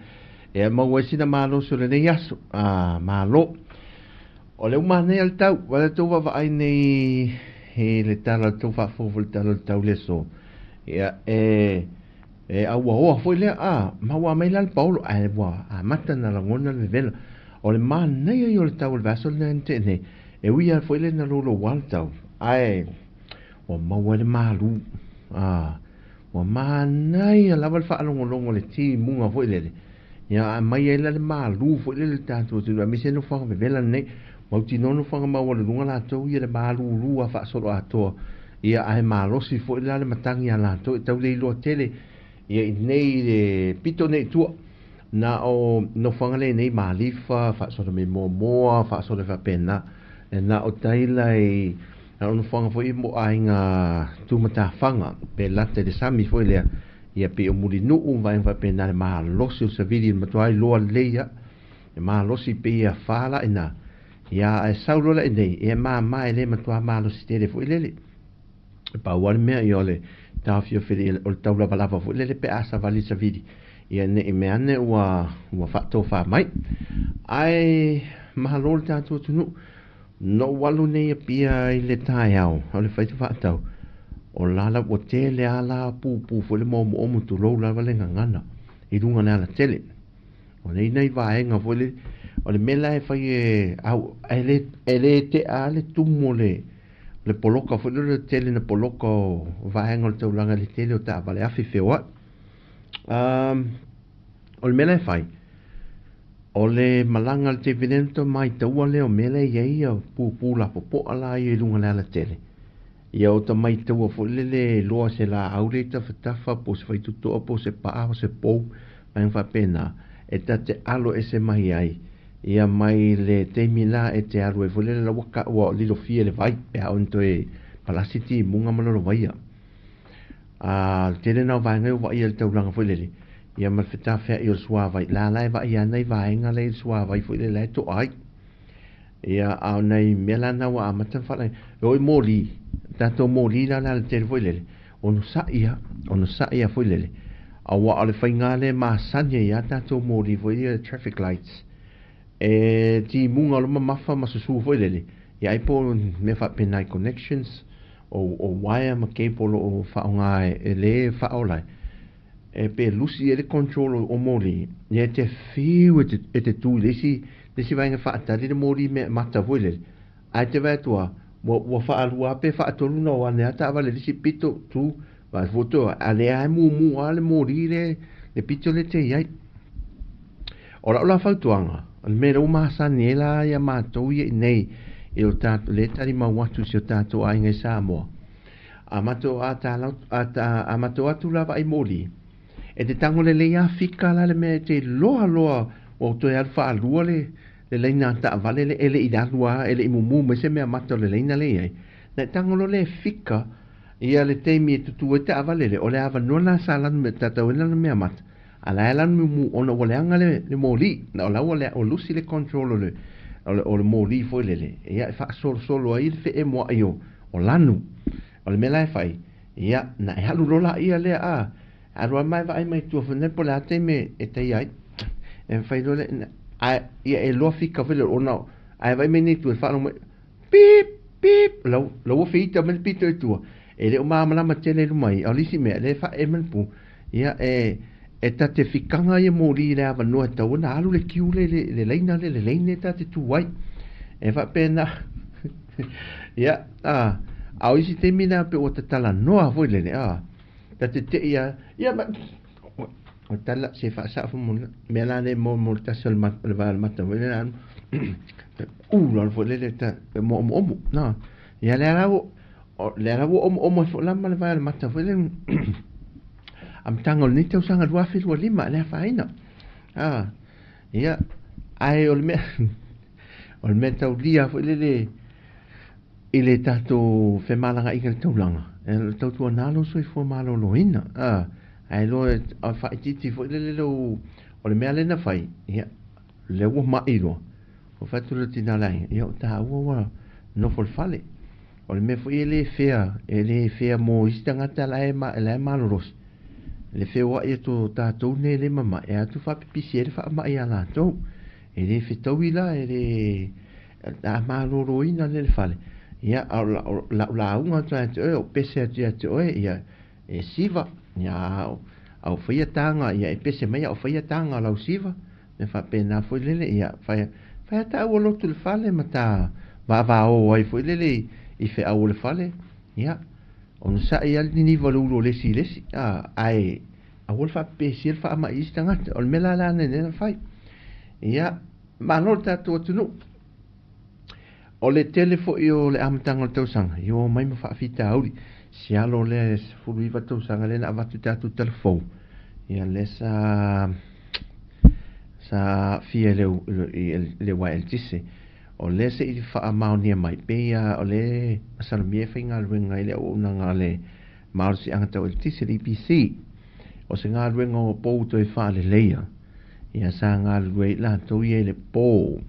e maua ai sina malosi o lenei aso. A malo. O le uma nei o le tau, ua le tou vaavaai nei i le tala o le tou faafofoga i le tala o le tau le aso. Ia, e auaoa foi lea, a, maua mai la le paolo, ae ua amata na lagona le vevela. O le manaia ia o le tau o le vaiaso lenei na tea nei, e ui lava foi lea na louloua le tau, ae ua maua ai le malu. A, ua manaia lava le faalogologo i le timuga foi lele, ia aumai ai la le malu foi lele i le tatou atunuu, aemaise nofoaga vevela lenei. Mautinoa nofoaga maualuluga latou ia le malulu lava faasoloatoa, ia ae malosi foi la le matagi a latou e tau le iloa tele ia i inei i le pito nei i tua. Na o nofoaga lea i inei Malifa, faasolo mai Moamoa, faasolo faapena. E na o tai la i na o nofoaga foi mo aiga tumatafaga pe lata i le sami foi lea, ia pei o Mulinuu ma vaega faapena le malosi o le savili e matua iloa lelei lava. E malosi pei e afa la i ina, ia ae sau loa la i inei, e mama e le matua malosi tele foi lele. E pau lava le mea ia o le taofiofi o le taulavalava foi lele pe a savali savili, ia ne i mea ane ua faatofa mai. Ae malo le tatou atunuu. Na ou alu nei Apia i le taeao, o le fai faatau, o la ua tele lava la pupu foi le moomoomu tulou lava le gagana i luga o le alatele. O nei nai vaega foi le, o le mea la e fai e au, e le tea le tumu o le poloka foi le tele na poloka o vaega o le taulaga i le tele o taavale afi feoai. O le mea la e fai, o le malaga a le Tevenento mai taua lea o mea lea e i ai ia pupu lapopoa la ia i luga o le alatele. Ia o ta maitaua foi lele loa se laau le tafatafa po o se faitotoa po o se paa o se pou vaega faapena e ta te alo ese mai ai ia mai le taimi la e te alu ai foi lele la ua lilofia le vai pe a ona toe palasi timuga ma lona vaia. A le tele na o vaega e vaaia i le taulaga foi lele ia ma le fetafeai o le suavai la la e vaaia ana i vaega lea i le suavai foi lele la e toa ai. Ia a o nai mea la na ua amata ona faalagia e oo i moli, tatou moli la le alatele foi lele, onosai lava foi lele. Aua o le faiga lea e masani ai lava tatou moli foi ia traffic lights, e timuga o le mamafa ma susu foi lele, ia ai po o mea faapena i connections o wire ma cable o lo o faaaoga e le faaola ai, e pe lusi ai le control o moli, ia e te fiu e te tu i le isi vaega faatali le moli mea mata foi lele. Ae te vaai atu lava, ua faalua pe faatolu na o ane lava taavale i le isi pito tu, vaai foto a lea e mumu lava le moli le pito le te i ai. O lau la fautuaga, o le mea lea ua masani ai la ia matou ia i nei i o tatou le talimau atu i si o tatou aiga i Samoa. A matou a matou atu la vaai moli, e te tago lelei lava fika la le mea e te iloa loa ua toe alu faalua le laina taavale le e le i alu lava, e le i mumu mai se mea mata o le laina lea i ai. Na e tago loa le fika ia le taimi e tutu ai taavale le, o le avanoa lena sa lanu me tatau ai lana mea mata. A la e lanu mumu ona ua leaga le moli, na o la ua lusi le control o le moli foi lele, ia e faasolosolo ai le feemoa'i o lanu. O le mea la e fai, ia na e alu loa laia lea a, alu lava ma e vaai mai tua foi nei po o le a taimi e taia ai. E fai loa le, ae ia e loa fika foi lele ona ae vaai mai nei tua e faalogo mai, pip, pip, la ua feita mai le pito i tua. E le o malamalama tele i luma i, a o le isi mea, lea e faaee mai le pu, ia e ta te fikaga ia moli i le avanoa e tatau ona alu le queue le le laina le le lane e ta te tu ai. E faapena, ia, a o isi taimi na pe ua tatalanoa foi lele, a, ta te tei a, ia ma, o tala se faasaa foi mo mea la le mo le tasi o le vae o le mata foi lele alu, ulu foi lele ta moomoomo, na, ia lea la ua omoomo ai foi la ma le vae o le mata foi lele. Amataga o lenei tausaga 2025 le afaina. Ia, ae o le mea taulia foi lele i le tatou femalagaaiga i le taulaga, e tautuana lou soifua maloloina. Ae loa e faaitiiti foi lele lou, o le mea lea na fai, ia, lea ua mai loa. Ua fai atu le tina o le aiga, ia o taua ua nofo i le fale. O le mea foi e le fea, e le fea mo isi tagata la e, la e malolosi. Le feoai atu o tatou nei le mamae, e atu faapipisi ai le faamai ia latou. E le fetaui la, e le a maloloina le fale. Ia, a o lau lauga atu ia te oe, o pese atu ia te oe, ia, e siva. Ia, a o faia taga, ia, e pese mai a o faia taga o lau siva. Me faapena foi lele, ia, fai, fai a tāua lotu le fale ma tā vavao ai foi lele i feau o le fale. Ia, onosai lava le niniva o le ulu o le isi i le isi, ae aua le faapepesia le faamai i isi tagata. O le mea la lea na na fai. Ia, malo le tatou atunuu. O le tele foi o le amataga o le tausaga, ia ua omai ma faafitauli. Si alo lea e 19 tausaga lea na avatu i tatou talafou, ia lea sa aafia i le uaea eletise. O lea se i faamaonia mai, pei lava o lea e masalomia e faigaluega i le auaunaga a le Malosiaga Tau Eletise, le EPC. O se galuega o pou toe faaleleia, ia sa galulue ai latou ia i le po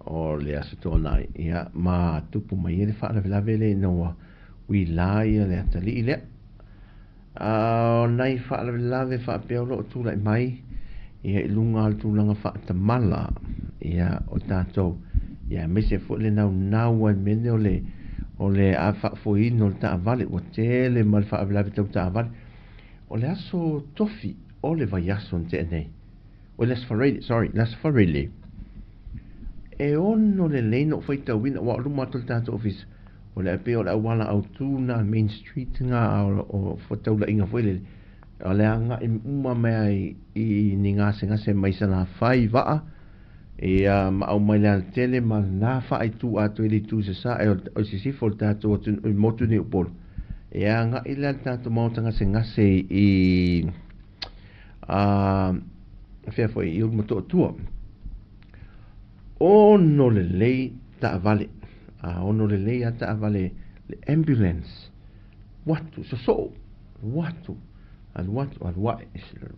o le Aso Toonai, ia ma tupu mai ai le faalavelave lea ina ua uila ia le atalii lea. A o nai faalavelave faapea o lo o tulai mai ia i luga o le tulaga faatamala ia o tatou, ia aemaise foi le naunau ai mea nei o le faafoeina o le taavale. Ua tele ma le faalavelave tau taavale. O le aso tofi o le vaiaso na tea nei, o le Aso Faraile, sorry, le Aso Faraile, e ono lelei na ou faitauina, aua o luma atu o le tatou ofisa, o le pei o le auala autu na, Main Street na, o fefaataulaiga foi lele, o le agai uma mai ai i ni gasegase mai Salafai vaa, ia ma aumai le alatele ma lena faaitu atoa i le itu i sasae o sisifo o le tatou atunuu i motu nei o Upolu. E agai la le tatou maota gasegase i fea foi i Ulumotootua. Ono lelei taavale, a ono lelei a taavale le ambulance. Alu atu, sosoo, alu atu, alu atu, alu ae,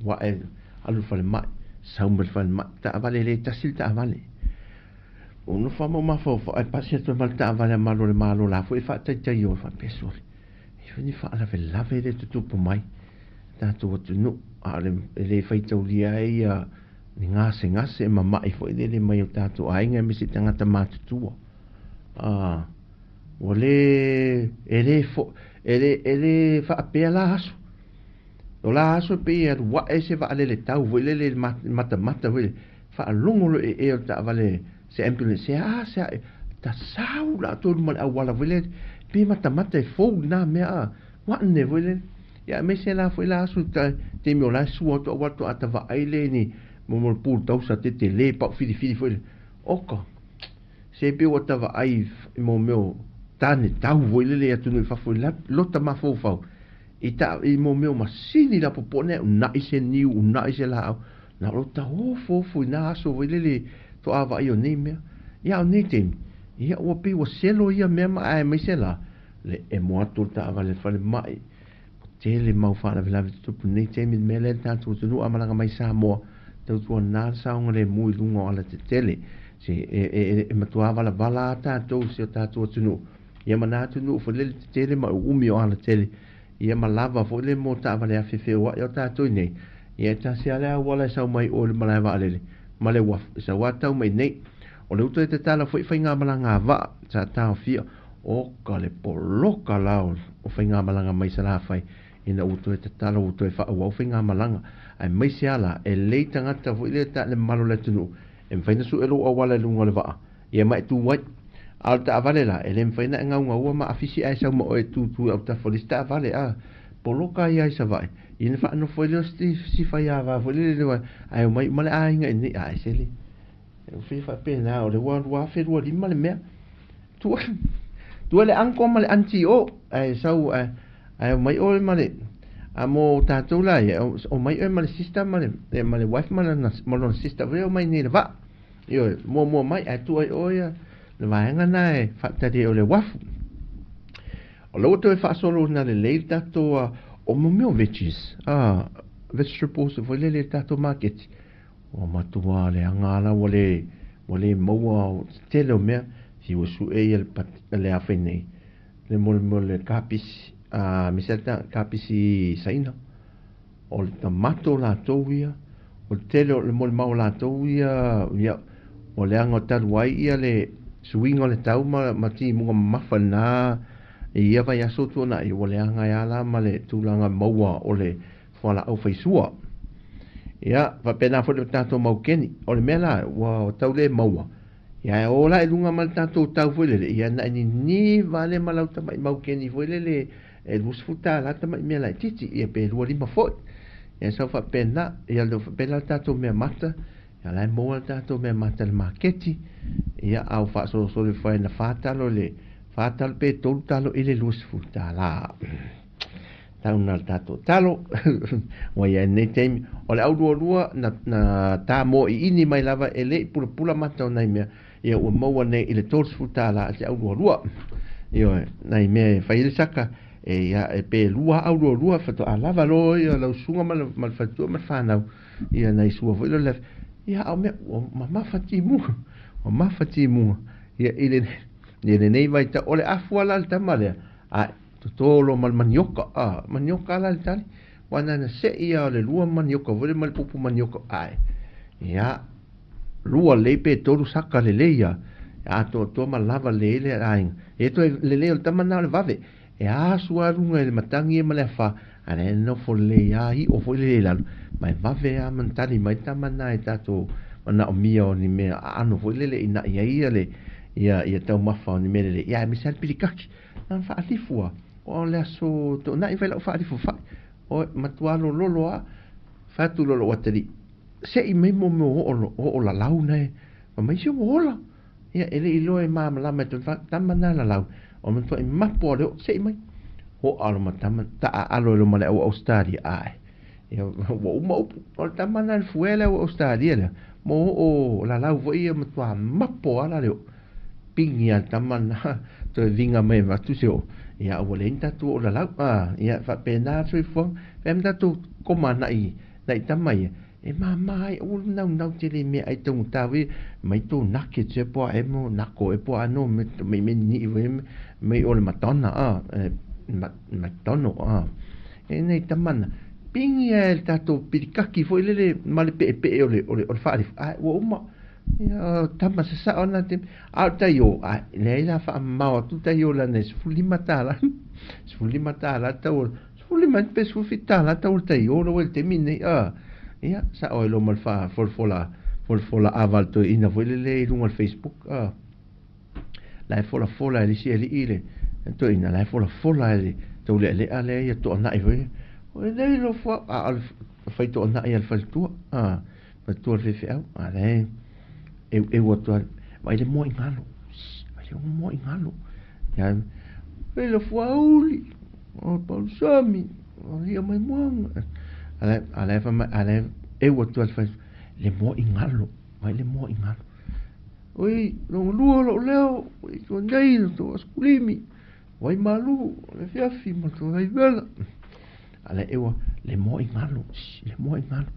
alu ae, alu i le falemai, sau mai le falemai, taavale le tasi le taavale. Ua nofo lava ma ou mafaufau, ae pasi atu ai ma le taavale a malu o le Malo la foi e faataitai o faapea sole. E fai ni faalavelave le tutupu mai tatou atunuu, a o le e le faitaulia ai ia ni gasegase e mama'i foi lele mai o tatou aiga aemaise tagata matutua. Ua le e le fo e le e le faapea la aso. O la aso e pei e alu ae se vaalele tau foi lele i le matamata foi lele, faalogo loa i le ee o le taavale se ambulance se a se a tasau latou i luma o le auala foi lele, pei e matamata e fou lena mea a ua ane foi lele. Ia aemaise la foi la aso i taimi o la e sua atu auala faatoa ta vaai lea i ni mo le pultausa tetele pau filifili foi lele. Oka! Se pei ua ta vaai i mo mea o tane tau foi lele i atunuu i fafo i lota mafaufau i ta i mo mea o masini lapopoa nei uunai se niu, uunai se laau. Na o lota ofoofo i na aso foi lele faatoa vaai o nei mea. Ia a o nei taimi, ia ua pei ua selo ia mea ma aemaise la le emo atu o le taavale i le falemai. Ua tele mau faalavelave tutupu i lenei taimi i le mea lea i le tatou atunuu a malaga mai Samoa, tautuana le saogalemu i luga o alatetele. Se e matua valavala lava tatou i si o tatou atunuu, ia ma na atunuu foi lele tetele ma uumi o alatele, ia ma lava foi le mo taavale afe feoai o tatou i nei. Ia e tasi lava le auala e sau mai o i le malae vaalele ma le uafu, e sau lava tau mai nei. O le uta e tatala foi faigamalaga a vaa sa taofia, oka le poloka la o faigamalaga mai Salafai ina ua toe tatala ua toe faaauau faigamalaga. Aemaise lava la, e lelei tagata foi lea ta le mamalu o le atunuu e mafai ona sue lou auala i luga o le vaa, ia ma e tu ai. A o le taavale la, e le mafai ona e gaugaua ma afisi ae sau ma oe e tutu i autafa o le isi taavale, a poloka ai lava i Savaii, ia ona faanofo ai lea o si faiava foi lele ae omai uma le aiga i inei, a ese le E faapena, o le ua 2025 le mea. Tua le uncle ma le aunty o, ae sau ae omai oe ma le, a mo tatou la ia, omai oe ma le sister ma le wife ma lona sister foi omai nei i le vaa. Ioe, muamua mai ae tuu ai oe ia le vaega na e faatali ai o le uafu. O la ua toe faasolo ina lelei le tatou, o mo mea o veggies, vegetables foi lele i le tatou maketi. Ua matua leaga la ua le maua tele o mea. Fiu e suʻe ia le afe nei le mo le kapisi a me se kapisi saina o le tamato latou ia o le tele o le molimau latou ia ia o le aga o talu ai ia le suiga o le tau ma timuga mamafa lena i ia vaiaso tuanai ua leaga ai lava la ma le tulaga maua o le fualaau faisua. Ia faapena foi le tatou maukeni o le mea la ua tau le maua ia e o la i luga ma le tatou tau foi lele ia na nini vale ma lau tamai maukeni foi lele e $20 tamai mea laitiiti ia pe 25 foi. Ia sau faapena ia le faapena le tatou mea mata ia la e maua le tatou mea mata i le maketi ia au faasolosolo ifo ai na 4 talo le 4 talo pe 3 talo i le $20. Tau na le tatou talo ua iai lenei taimi o le aulualua na tā moiini mai lava e le i pulapula mata o nai mea ia ua maua nei i le $30 se aulualua. Ioe, nai mea e fai ai le saka e ia e pe lua aulualua faatoa lava loa ia lau susuga ma le faletua ma le fanau ia nai sua foi lea ia au mea ua mamafa timuga ua mamafa timuga ia i le lenei vaitau o le afu ala le tama lea a totolo ma le manioka a manioka ala le tali ua na sei ia o le lua manioka foi le ma le pupu manioka ae ia lua lelei pe tolu saka lelei ia atoatoa ma lava lelei le aiga e toe lelei o le tama na o le vave e asu a luga i le matagi e ma le afa a le nofo lelei a i'o foi lelei i lalo ma e vave a ma tali mai le tama na e tatou manaomia o ni mea aano foi lele ina ia ia le ia taumafa o ni mea lelei ia aemaise lava le pilikaki na faalifu a o le aso toonai fai lau faalifu fai o matua lololo a fatu lolo atalii se'i mai mo mea o lalau nae ma mai se ua ola ia e le iloa e malamalama e tama na lalau o matuai mapo a le oo se'i mai ho alo ma tama ta'a alo e loma le au Australia ae ia ua uma upu o le tama na le fuea le au Australia lea mo o lalau foi ia matua mapo ala le oo pigi a le tama na toe viga mai avatu se oo ia ua leai ni tatou oo lalau a ia faapena le soifuaga fea ma tatou koma na'i tama ia e mama ai aua le naunau tele i mea ai taugata foi mai tou nuggets e po a e mo nako e po a no me me ni'i foi mai o le Madonna a McDonald a e nei tama na pigi a e le tatou pilikaki foi lele ma le peepee o le faalifu a ua uma ia tama sasao na te a o tai o a leai la faamamao atu tai o lana e $15 $15 tau 15 pe $17 tau le tai o lau e le taimi nei a ia sao ai loa ma le folafola ava le toeaina foi lele i luga o le Facebook a la e folafola e le isi alii le toeaina la e folafola e le taulealea lea ia toanai foi o nei lo fua a o le fai toanai a le faletua a faletua le faifeau a la e eu atu vai le moa i galo vai le moa i galo ia e le fuauli o pausami o ia mai moaga ala fa mai ala eu atu al fai le moa i galo vai le moa i galo oi longa lua lou leo i tua nei le tou askulimi wai malu le fiafi ma tou vaivela ala eua le moa i galo le moa i galo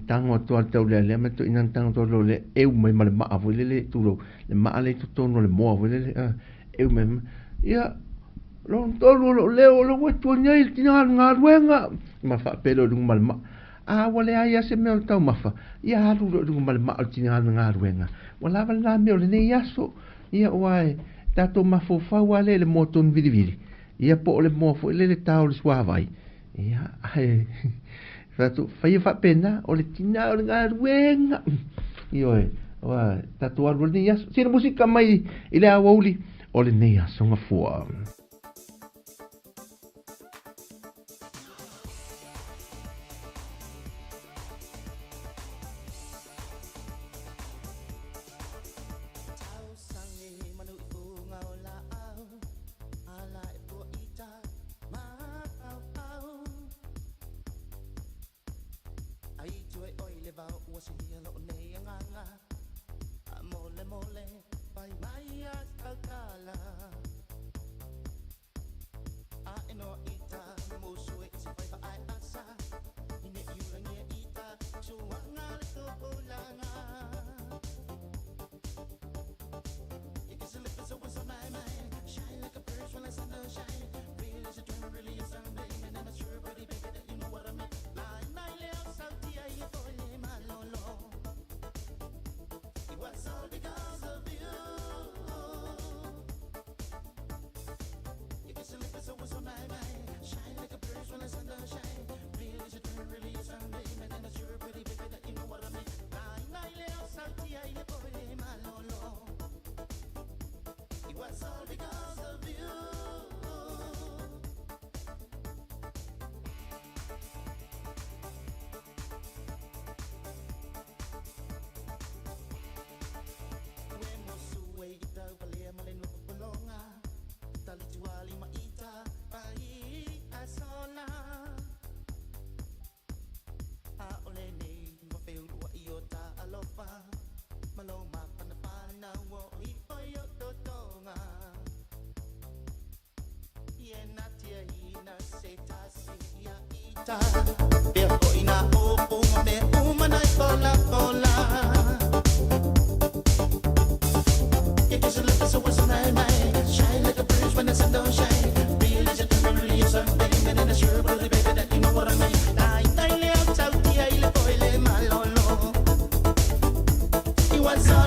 tango atu al tau lea lea ma toeaina tango atu lo le eu mai ma le maa foi lele tulou le maa le i totonu o le moa foi lele eu mai ia lona tolu o lou leo o le ua tua nei le tina galuega ma faapea i luga ma le maa a ua leai a se mea o le taumafa ia alu loa i luga ma le maa o le tina galuega ua lava lena mea o lenei aso ia ua e tatou mafaufau a lea i le moa tonu vilivili ia po o le moa foi lele tao le suavai ia ae tatou faia faapena o le tina o le galuega ioe ua tatou alu lenei aso sina musika mai i le aoauli o lenei aso gafua.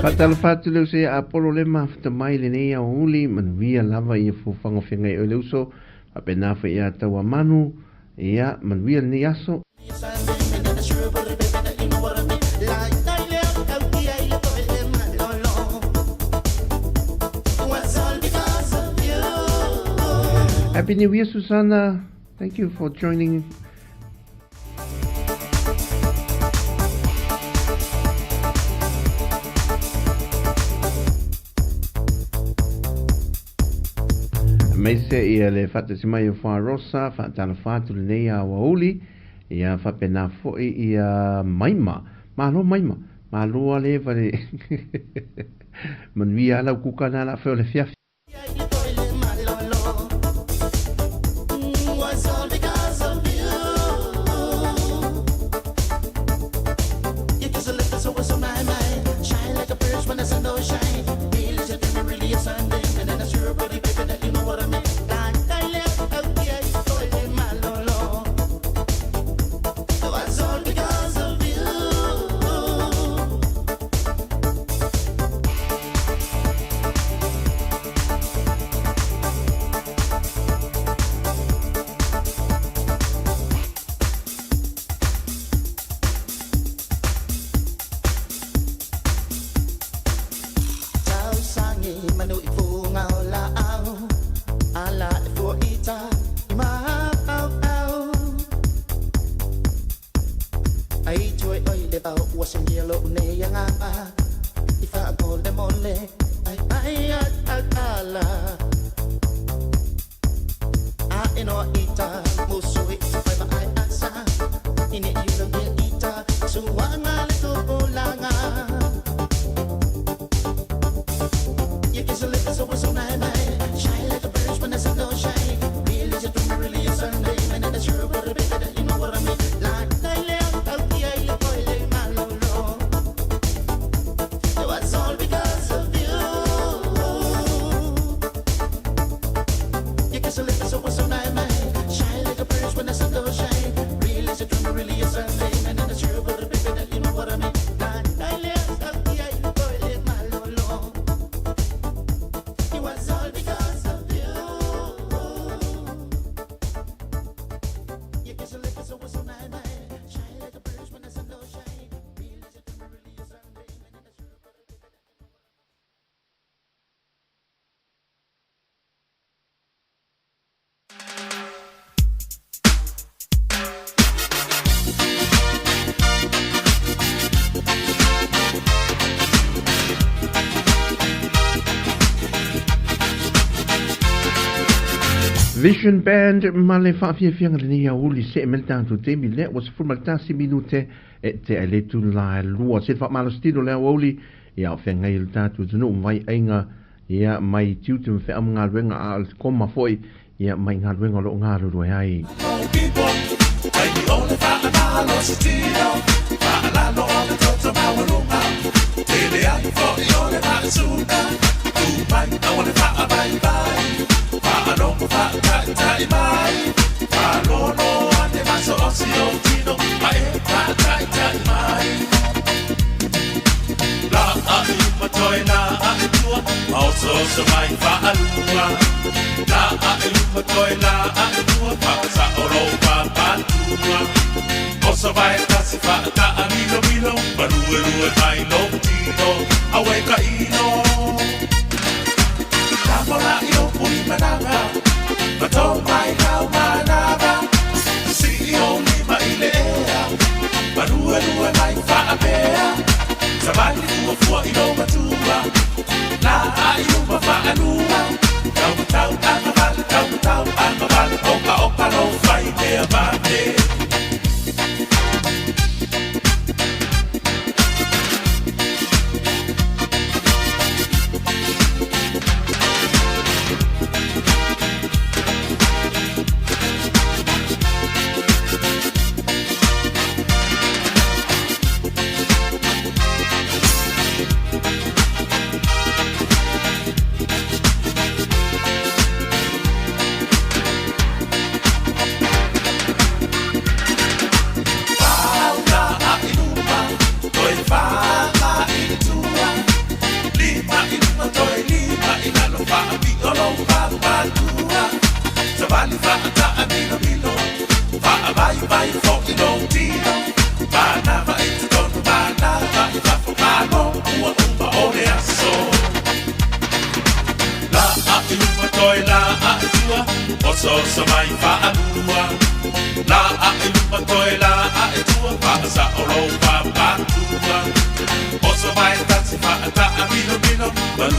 Faatalofa atu le uso ia Apollo le mafuta mai lenei aoauli, manuia lava ia fuafuaga o feagai oe le uso, faapena foi ia Tauamanu, ia manuia lenei aso. Happy New Year, Susanna. Thank you for joining. Aemaise ia le faatasi mai o Wharosa, faatalofa atu lenei aoauli, ia faapena foi ia Maima. Malo Maima, malo a le vale manuia lau kuka na la fe o le fiafi. Vision Band ma le faafiafiaga lenei aoauli see mai le tatou taimi lea ua 11 minute e tea i le itula e lua. Se faamalositino le aoauli ia o feagai le tatou atunuu ma vaiaiga ia mai tiute ma feau ma galuega a o le koma foi ia mai galuega o lo o galulue ai.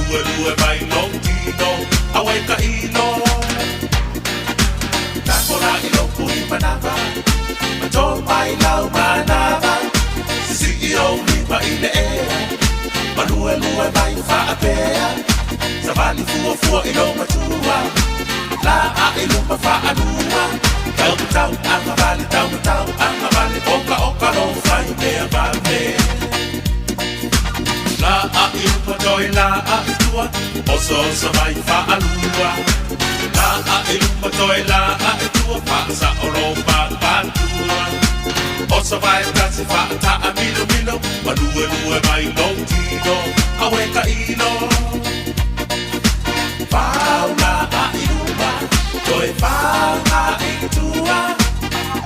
Malue lue mai lou tino, aue ka ilo. Takola i lou pui manava, ma tō mai lau manava. Sisi i ou lima i le ea, malue lue mai faapea. Savali fua fua i lou matua, la a i luma whaalua. Tau tau anga vale, tau tau anga vale, oka oka lo whai mea vale. La a i upa toi la a i tua, oso oso mai whaalua. La a i luma toi la a i tua, whaasa o lo papatua. Oso vai tasi whaata a milo milo, malue lue mai lou tino, awe ka ilo. Pau la a i luma, toi pau a i tua.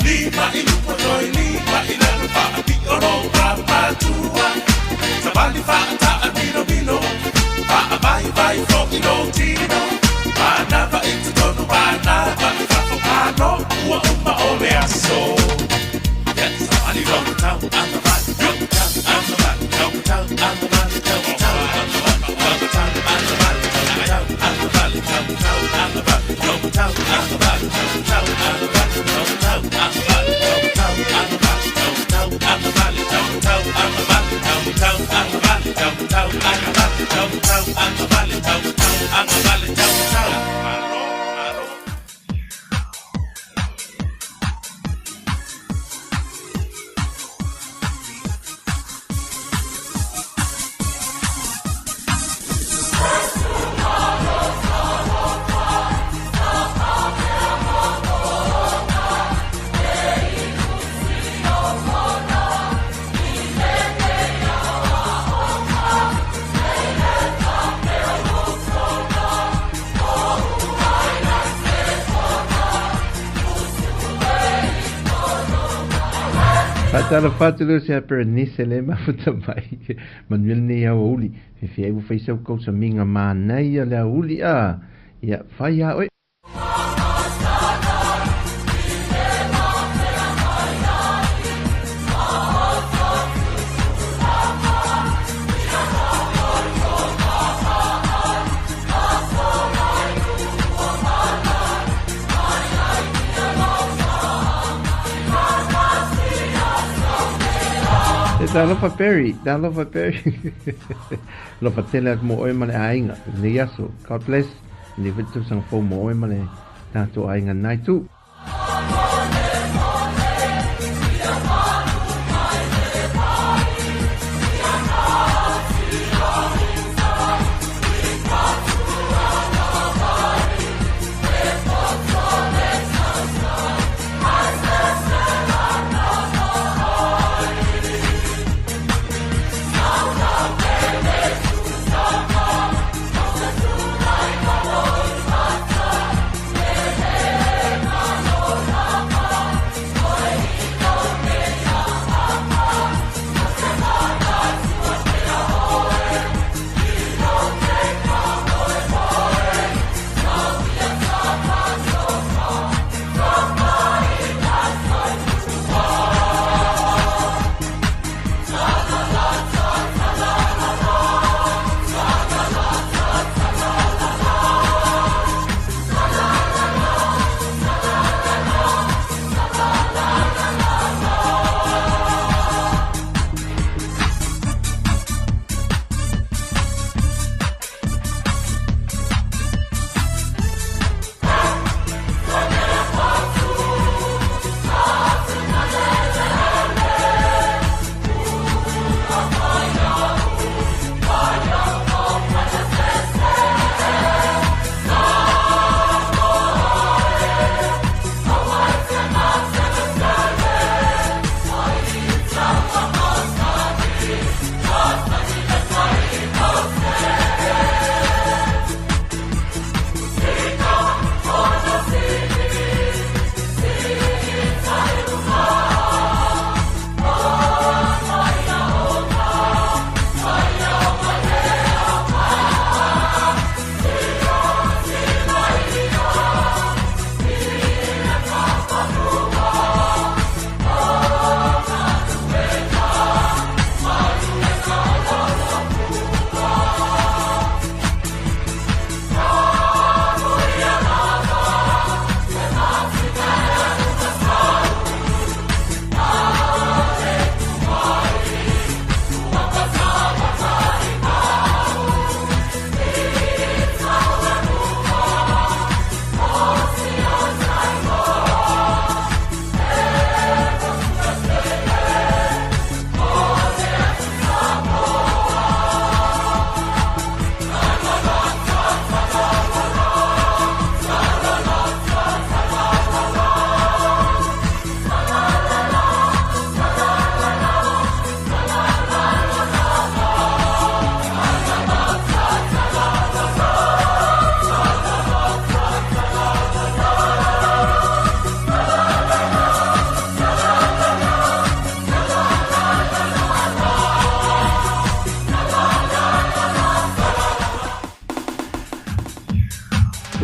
Lima i luma toi lima i lalo, whaapi o lo papatua. Savali whaata a milo milo, whaa vai vai fo i lo tino. Manava i totonu, manava i fafo, malo ua uma o le aso. Yes, savali lo tau anga vale, tau tau anga vale, tau tau anga vale, tau tau anga vale, tau tau anga vale, tau tau anga vale, tau tau anga vale, tau tau anga vale, tau tau anga vale, tau tau anga vale, tau tau anga vale, tau tau anga vale, tau tau anga vale, tau tau anga vale, tau tau anga vale, tau tau anga vale, tau tau anga vale, tau tau. Malo, malo. Tala fatu le se per ni se le mafuta mai. Manuel ni au uli. Fe ai fai sau kau sa minga manaia le uli a. Ia fai a oi. Talofa Perry, talofa Perry. Lofa tele atu mo oe ma le aiga lenei aso. God bless. Lenei foi tausaga fou mo oe ma le tatou aiga nai tu.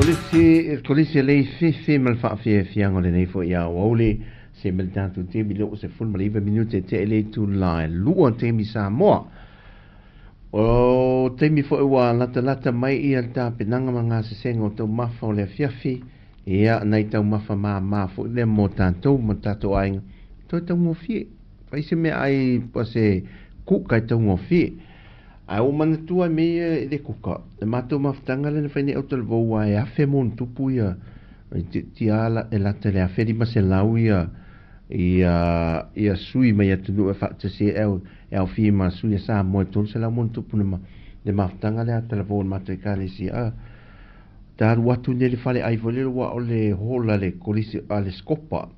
Kolisi, kolisi le fifi ma le faafiafiaga o lenei foi aoauli se ma le tatou taimi lea ua 19 minute tea i le itula e 2 taimi Samoa. O taimi foi ua latalata mai ia le tapenaga ma gasesega o taumafa o le afiafi, ia nai taumafa māmā foi lea mo tatou ma tatou aiga. Toe taugofie. Fai se meaai po o se kuka e taugofie. Ae ua manatua ai mea ia i le kuka, le matou mafutaga lea na fai nei autalavou aua e 1000+ ia itiiti e lata i le 1500 ia sui mai atunuu e faatasi e aofia ma sui a Samoa e 300+ le mafutaga lea talavou o le matou ekalesia. Talu atu nei le faleai foi lele ua o le hall a le kolisi a le Scopa.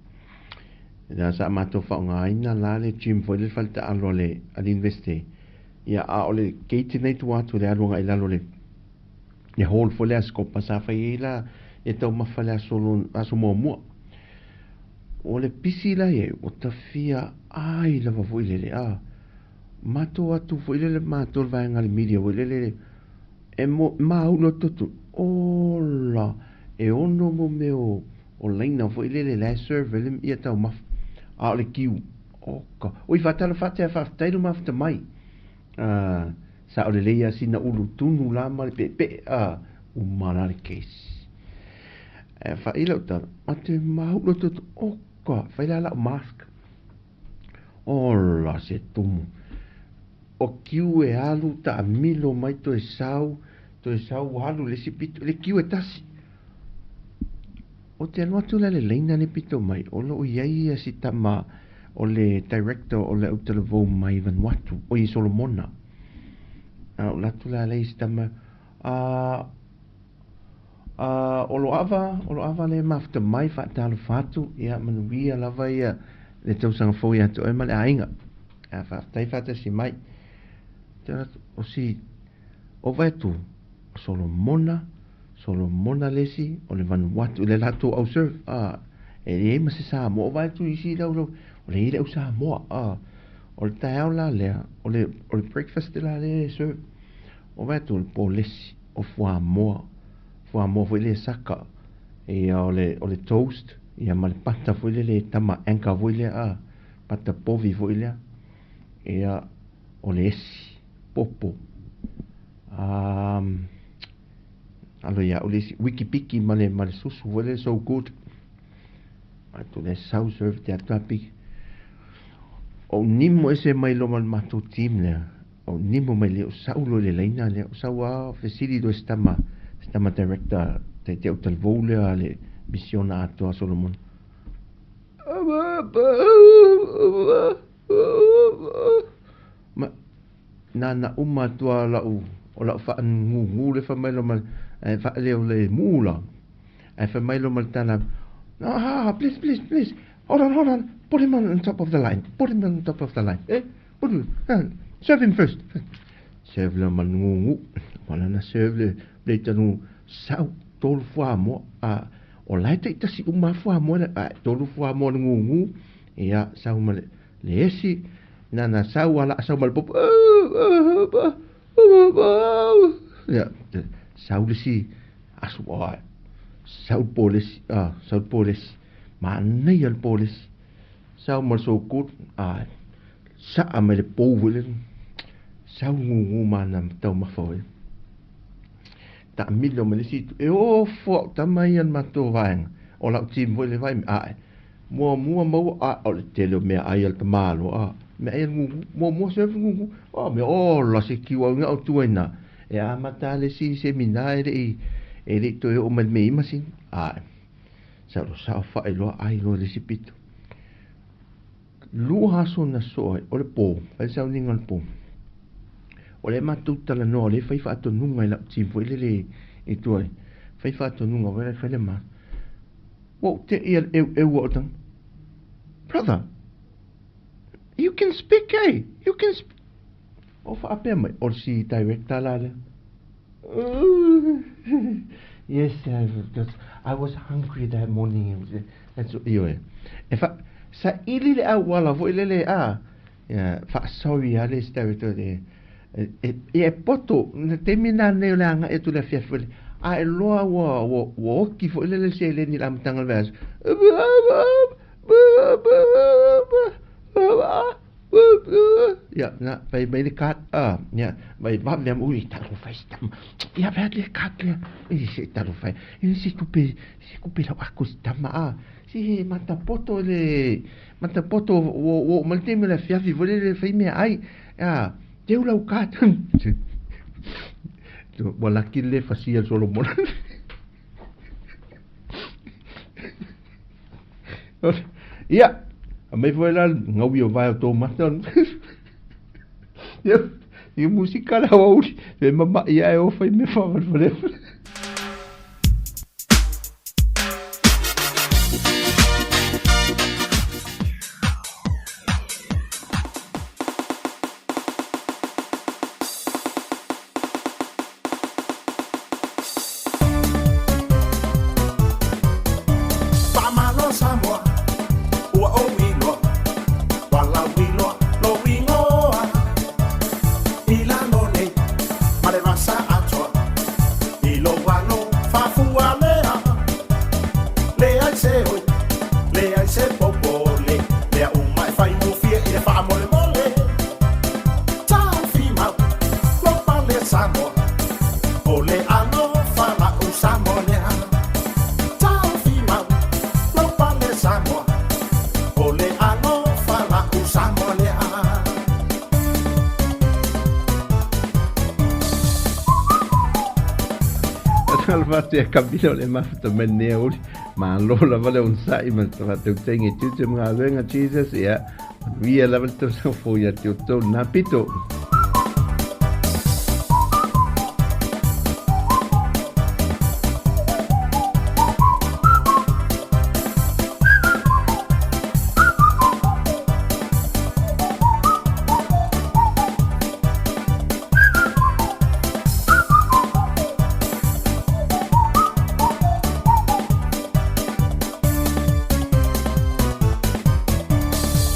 Na sa matou faaaogaina la le gym foi lele faletaalo a le university. Ia a o le gate nei tua atu le alu agai i lalo le hall foi lea a Scopa sa fai ai la e taumafa le aso muamua. O le pisi la iai ua tafia ai lava foi lele a. Matou atu foi lele matou le vaega le media foi lele e mo maulu atu ola e ono mo mea o laina foi lele la e serve le ia taumafa. A o le kiu oka. Oi faatalofa atu ae faafetai le mafuta mai. Sa o lelei lava sina ulu tunu la ma le peepee a uma la le case. E fai lau tala, ma te maulu atu oka, fai la lau mask. Ola se tumu. O kiu e alu taamilo mai toe sau alu le isi pito, le kiu e tasi. O te alu atu la le laina le pito mai, o loo i ai ia si tama o le director o le autalavou mai Vanuatu, o i Solomona. A o latu la le si tama, o lo ava le mafuta mai faatalofa atu, ia manuia lava ia le tausaga fou ia te oe ma le aiga. A faafetai faatasi mai. Te atu, o si, o vai atu, Solomona, Solomona le isi, o le Vanuatu, le latou au serve, e leai ma se Samoa, o vai atu isi lau lau, o le i le au Samoa, o le taeao la lea, o le breakfast la lea e serve, o vai atu o le polesi, o fuamoa, fuamoa foi lea saka, ia o le toast, ia ma le pata foi lele tama Anchor foi lea, pata povi foi lea, ia o le esi, popo, alo ia o le isi, wikipiki ma le susu foi lea so good. Atu le sau serve te atu apiki. O nimo ese mai lo ma le matou team lea. O nimo mai le o sau lo le laina lea. O sau a fesili lo si tama director te te autalavou lea le misiona atoa Solomon. Ma nana uma atu lau o lau faangugu le fai mai lo ma e faaleo le mu la. Ae fai mai lo ma le tala, ah, please, please, please, hold on, hold on, put him on top of the line, put him on top of the line, eh, put him, serve him first. Serve le ma ngugu, wala na serve le tanu sau tolu fuamoa, a o la e taitasi uma fuamoa le, a tolu fuamoa le gugu, ia sau ma le esi, nana sau ala sau ma le popo, ia, sau le si asu ai, sau polesi, sau polesi, manaia le polesi, sau ma le so good, saa mai le pou foi le, sau gugu ma na taumafa foi. Taamilo ma le isi itu, e ofo au tama ia le matou vaega, o lau team foi le vai, ae, muamua maua, a, o le tele o meaai a le tamāloa, meaai a le gugu, muamua serve le gugu, mea ola se kiu au ina au tua ina, e amata le isi semina e lei toe oo mai le mea masini, ae, sa lo sao faailoa ai loa le isi pito. Lua aso na soa ai, o le pō, fai le sauniga o le pō. O le matou talanoa, o le fai faatonuga i lau team foi lele i tua ai. Fai faatonuga foi le fai le ma. Ua ou te ia le eueu o tanga. Brother, you can speak, eh? You can speak. O faapea mai, o si director la lea. Yes, I was hungry that morning. That's ioe. E fa, sa ili le auala foi lele a. Ia, fa sorry a le isi director le. E poto, na taimi na nei o le aga e tu le afiafi foi le. A e loa ua ua oki foi lele seleni i le amataga o le vaiaso. Ia, na, fai mai le card, a, ia, vai vave am, ui, talofa e si tama. Ia, vai le card lea. E se talofa e. E se tupe, se kupe lau ako si tama, a. Si he matapoto le, matapoto, ua ua oo mai le taimi o le afiafi foi lele e fai meaai. A, teu lau card. Ua laki le fasia le Solomona. Ia, aumai foi la gaui o vae o tou mata. Ia, ia musika le aoauli, e mama'i ae o fai mea faafalefale. Faamalo Samoa, ua ou iloa, walau iloa lou igoa. I lalo nei ma le vasa atoa, i lou alo faafua lea. Leai se oi, leai se popole, mea uma e faigofie i le faamolemole. Taufimau, lou pale Samoa, o le alofa la'u Samoa lea. Taufimau, lou pale Samoa, o le alofa la'u Samoa lea. Talofa atu ia Kamila o le mafuta mai lenei aoauli. Malo lava le onosai ma le faatautaiga i tiute ma galuega Jesus. Ia, manuia lava le tausaga fou ia te outou lena pito.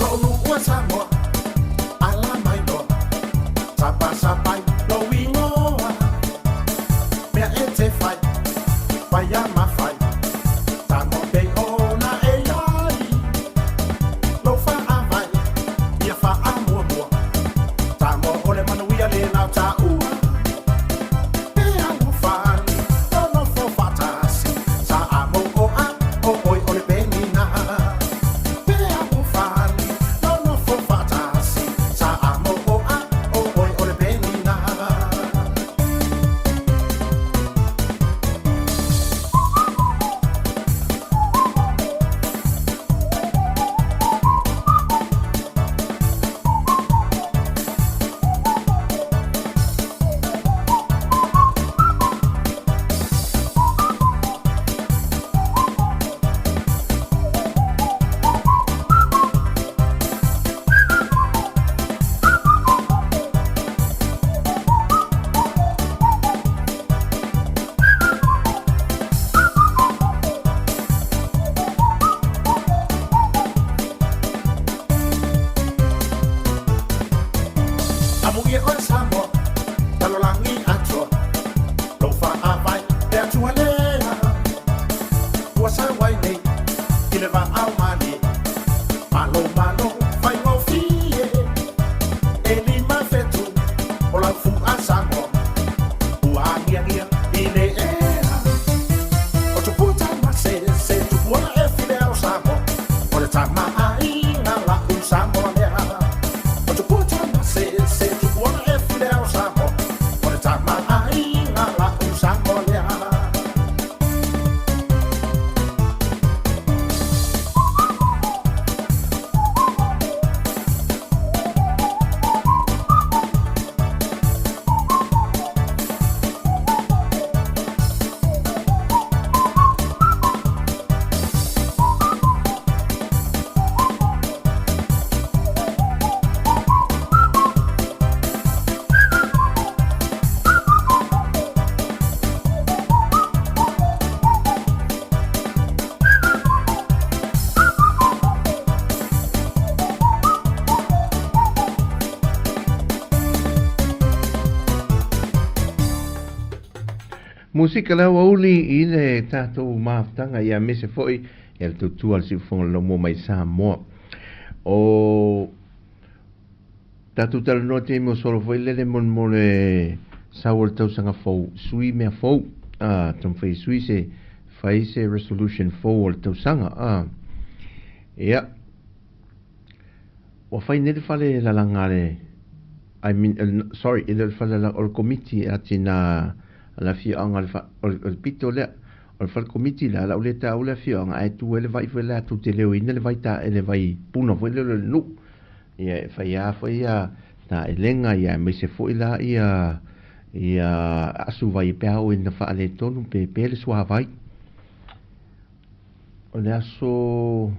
Lou nuu a Samoa, ala mai loa. Musika le aoauli i le tatou mafutaga ia aemaise foi ia le tautua a le Siufofoga o le Laumua mai Samoa. O tatou talanoa taimi o solo foi lele mo mo le sau o le tausaga fou, sui mea fou, a taumafai e sui se fai se resolution fou o le tausaga, a. Ia, Ua fai nei le fale lalaga a le, I mean, sorry, e le o le fale lalaga, o le komiti a tina a le afioaga o le, o le pito lea. O le fale komiti lea, o le a ou le taua le afioaga, ae tu ai le vai foi lea tou te leoina le vai ta, le vai puna foi lea o le nuu. Ia e fai lava foi ia taelega ia aemaise foi la ia ia asu vai pe a oo ina faaletonu pe pe le suavai. O le aso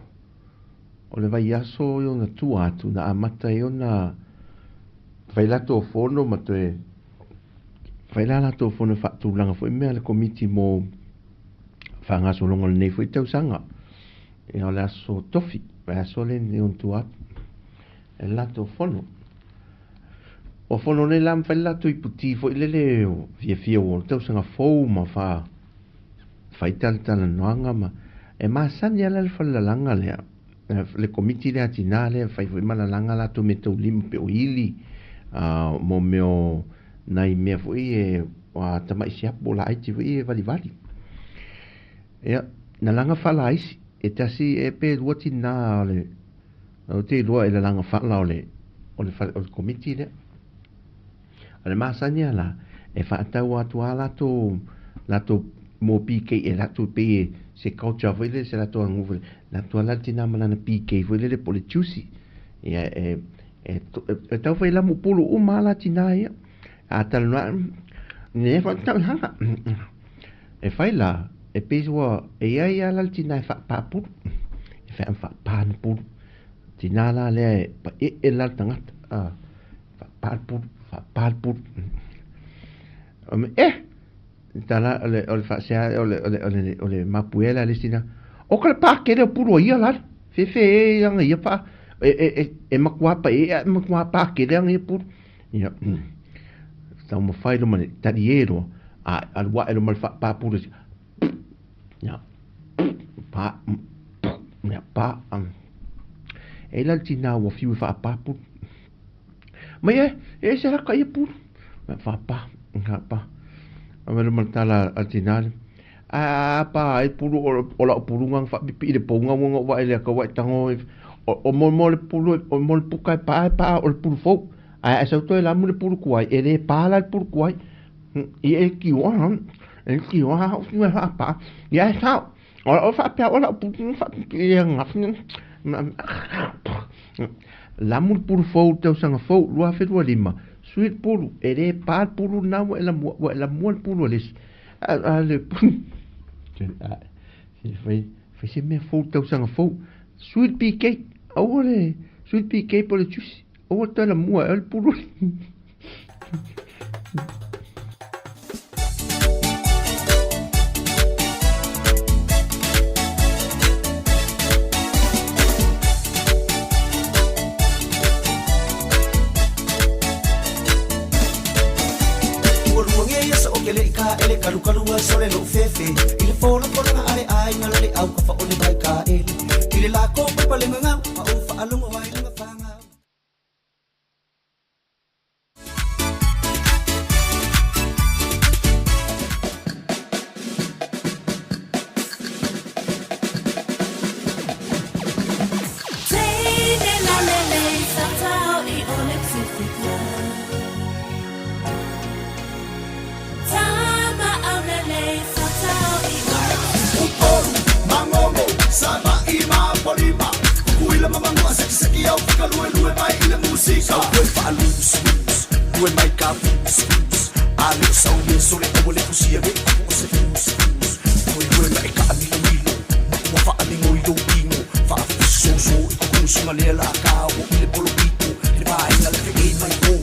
O le vaiaso i ona tua atu na amata ai ona fai latou fono ma toe fai la latou fono e faatulaga foi mea a le Komiti mo faagasologa o lenei foi tausaga. Ia o le aso Tofi, vaiaso lenei ona tua atu e le latou fono. Ua fono nei la ma fai le latou iputi foi lele o fiafia ua tausaga fou ma fa fai talatalanoaga ma e masani lava la le falelalaga lea le komiti lea a tina lea e fai foi ma lalaga latou meataulima pe o ili mo mea o nai mea foi e tamai siapo o laiti foi e valivali. Ia, na laga faalaisi e tasi e pe lua tina o le ou te iloa e lalaga faala o le o le o le komiti lea. O le masani lava la, e faatau atu lava latou latou mo PK e latou pei e se culture foi lele se latou aganuu foi lele, latou lava la le tina ma lana PK foi lele po o le juicy. Ia e e e tau fai lamu pulu uma lava la tina ia. A talanoa ane, ne faatau hana. E fai la, e pei ua e i ai lava la le tina e faapapulu, e fai ana faapa ana pulu. Tina la lea e paee la le tagata, a faapa le pulu, faapa le pulu. Eh! Tala o le o le faasea o le o le o le o le mapuea la le isi tina, o ka le pakele o pulu a ia lale. Fefe e ana ia paa e e e e makuā pae'e ae makuā pakele ana ia pulu. Ia taumafai loa ma le talie loa a alu ae loa ma le faapā pulu ia pa ia pa e i la le tina ua fiu e faapā pulu. Mai e, e ese la ka ia pulu. Faapā, faapā. Ave loa ma le tala a le tina lea. A pa ai pulu o lau puluga na faapipii i le pouga ua na ou vaai lea ka ua e tago o mo mo le pulu o mo le puka e pa e pa o le pulu fou. Ae a e sau toe lamu le pulu tuai e le pa la le pulu tuai. Ia e tioa e tioa au fiu e faapa. Ia e sao. O lau faapea o lau pulu na faapipii i ananafi. Lamu le pulu fou i le tausaga fou 2025. Sui le pulu e le pa le pulu lena ua e lamua ua e lamua le pulu a le isi. A le fai fai se mea fou i le tausaga fou. Sui le PK aua le sui le PK po o le juice aua le toe lamua ai le pulu. Ua luagia ia sa o ke le i ka ele kalukalu ai sole loʻu fefe i le folafolaga a le aiga la le au ka fa ole mai ka ele i le lako paipa le gagau ma ou faalogo ai laga fagau. Upolu, Mangolo, Savaii ma Apolima, Kukuila ma Manua, Sekiseki au fakaluelue mai i le musika. Sau koe faalusulus, lue mai ka fusulus, a le o sau ie sole aua le fusia me kupu o se fusulus. Lue lue ma e kaamilomilo, ma ua faaligo i lou tino, faafusoso i kukunusuga lea la ka o i le polokiko, i le vaega le feʻe mai o,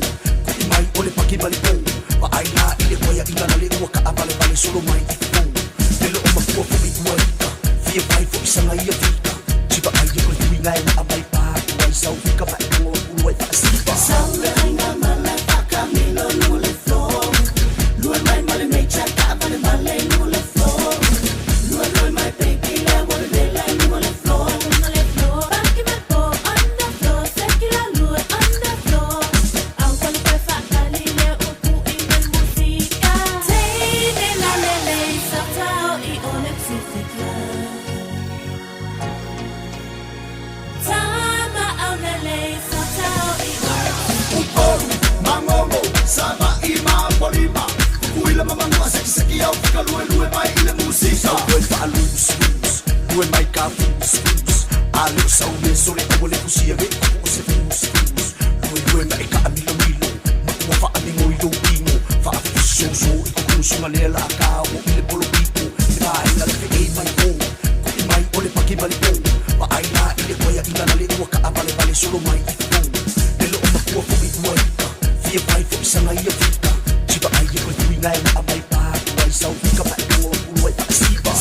kuʻi mai o le paki ma le po, vaai la i le koiaʻiga la le ua kaʻavalevale solo mai i fofo, le loo makua foʻi ua ika, fia pai foʻi saga ia fika, tiva ai e koe tuiga e naa mai pa ku ai sau fika ma e tago aku loa e faasiva. Sau le aiga ma le whakamilo lunga le flow. Lue mai ma le major, kaavale ma le Polima, Kukuila ma Manua, Sekiseki au Fakaluelue mai i le musika. Sau koe faalusulus, lue mai ka fulusfulus, a le o sau le sole aua le fusia ve ku o se fulusfulus. Lue lue ma e kaamilomilo, ma ua faamigoi lou tino, faafifisoso i kukunusuga lea la ka o i le polopito, le vaega le feei mai o, ku'i mai o le paki ma le po, vaai la i le koeaʻiga na le ua kaavalevale solo mai i fofo, le loo makua foʻi ua ika, fia fai foʻi saga ia fika, tivaai e koe tuiga e maa mai paku ai sau fika ma e tago ulu ai faasiva.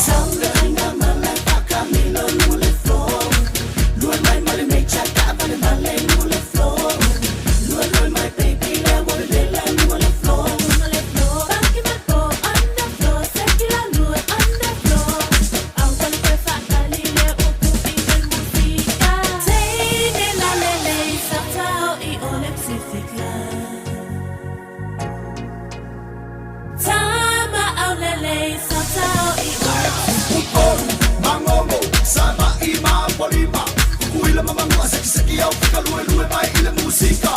Upolu, Magogo, Savaii ma Apolima, Kukuila ma Manua, Sekiseki au Fakaluelue mai i le musika.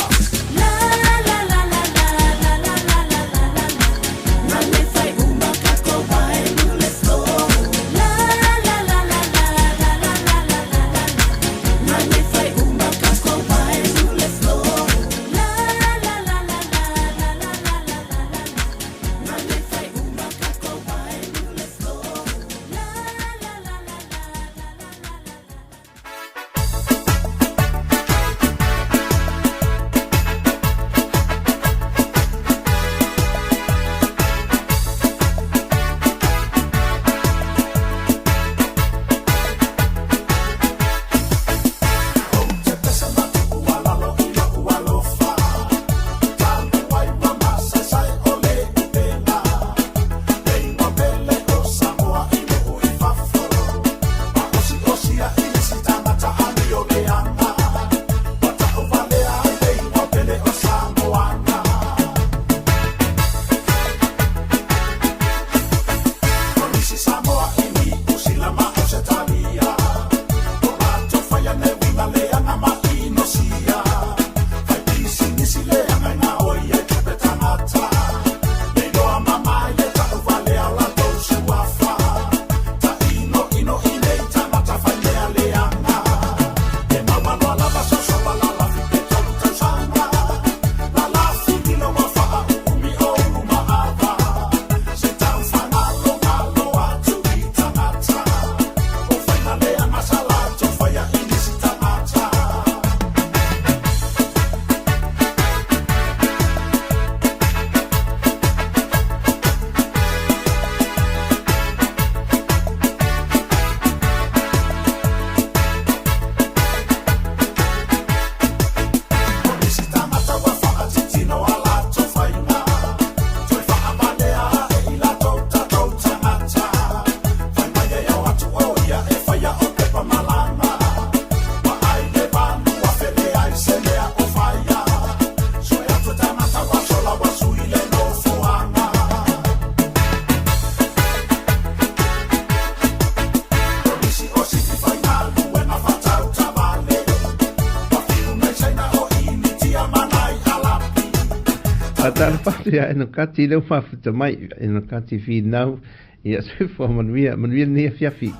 Faatalofa atu ia Eno Kati lea ua faafuta mai Eno Kati Finau ia soifua manuia manuia lenei afiafi.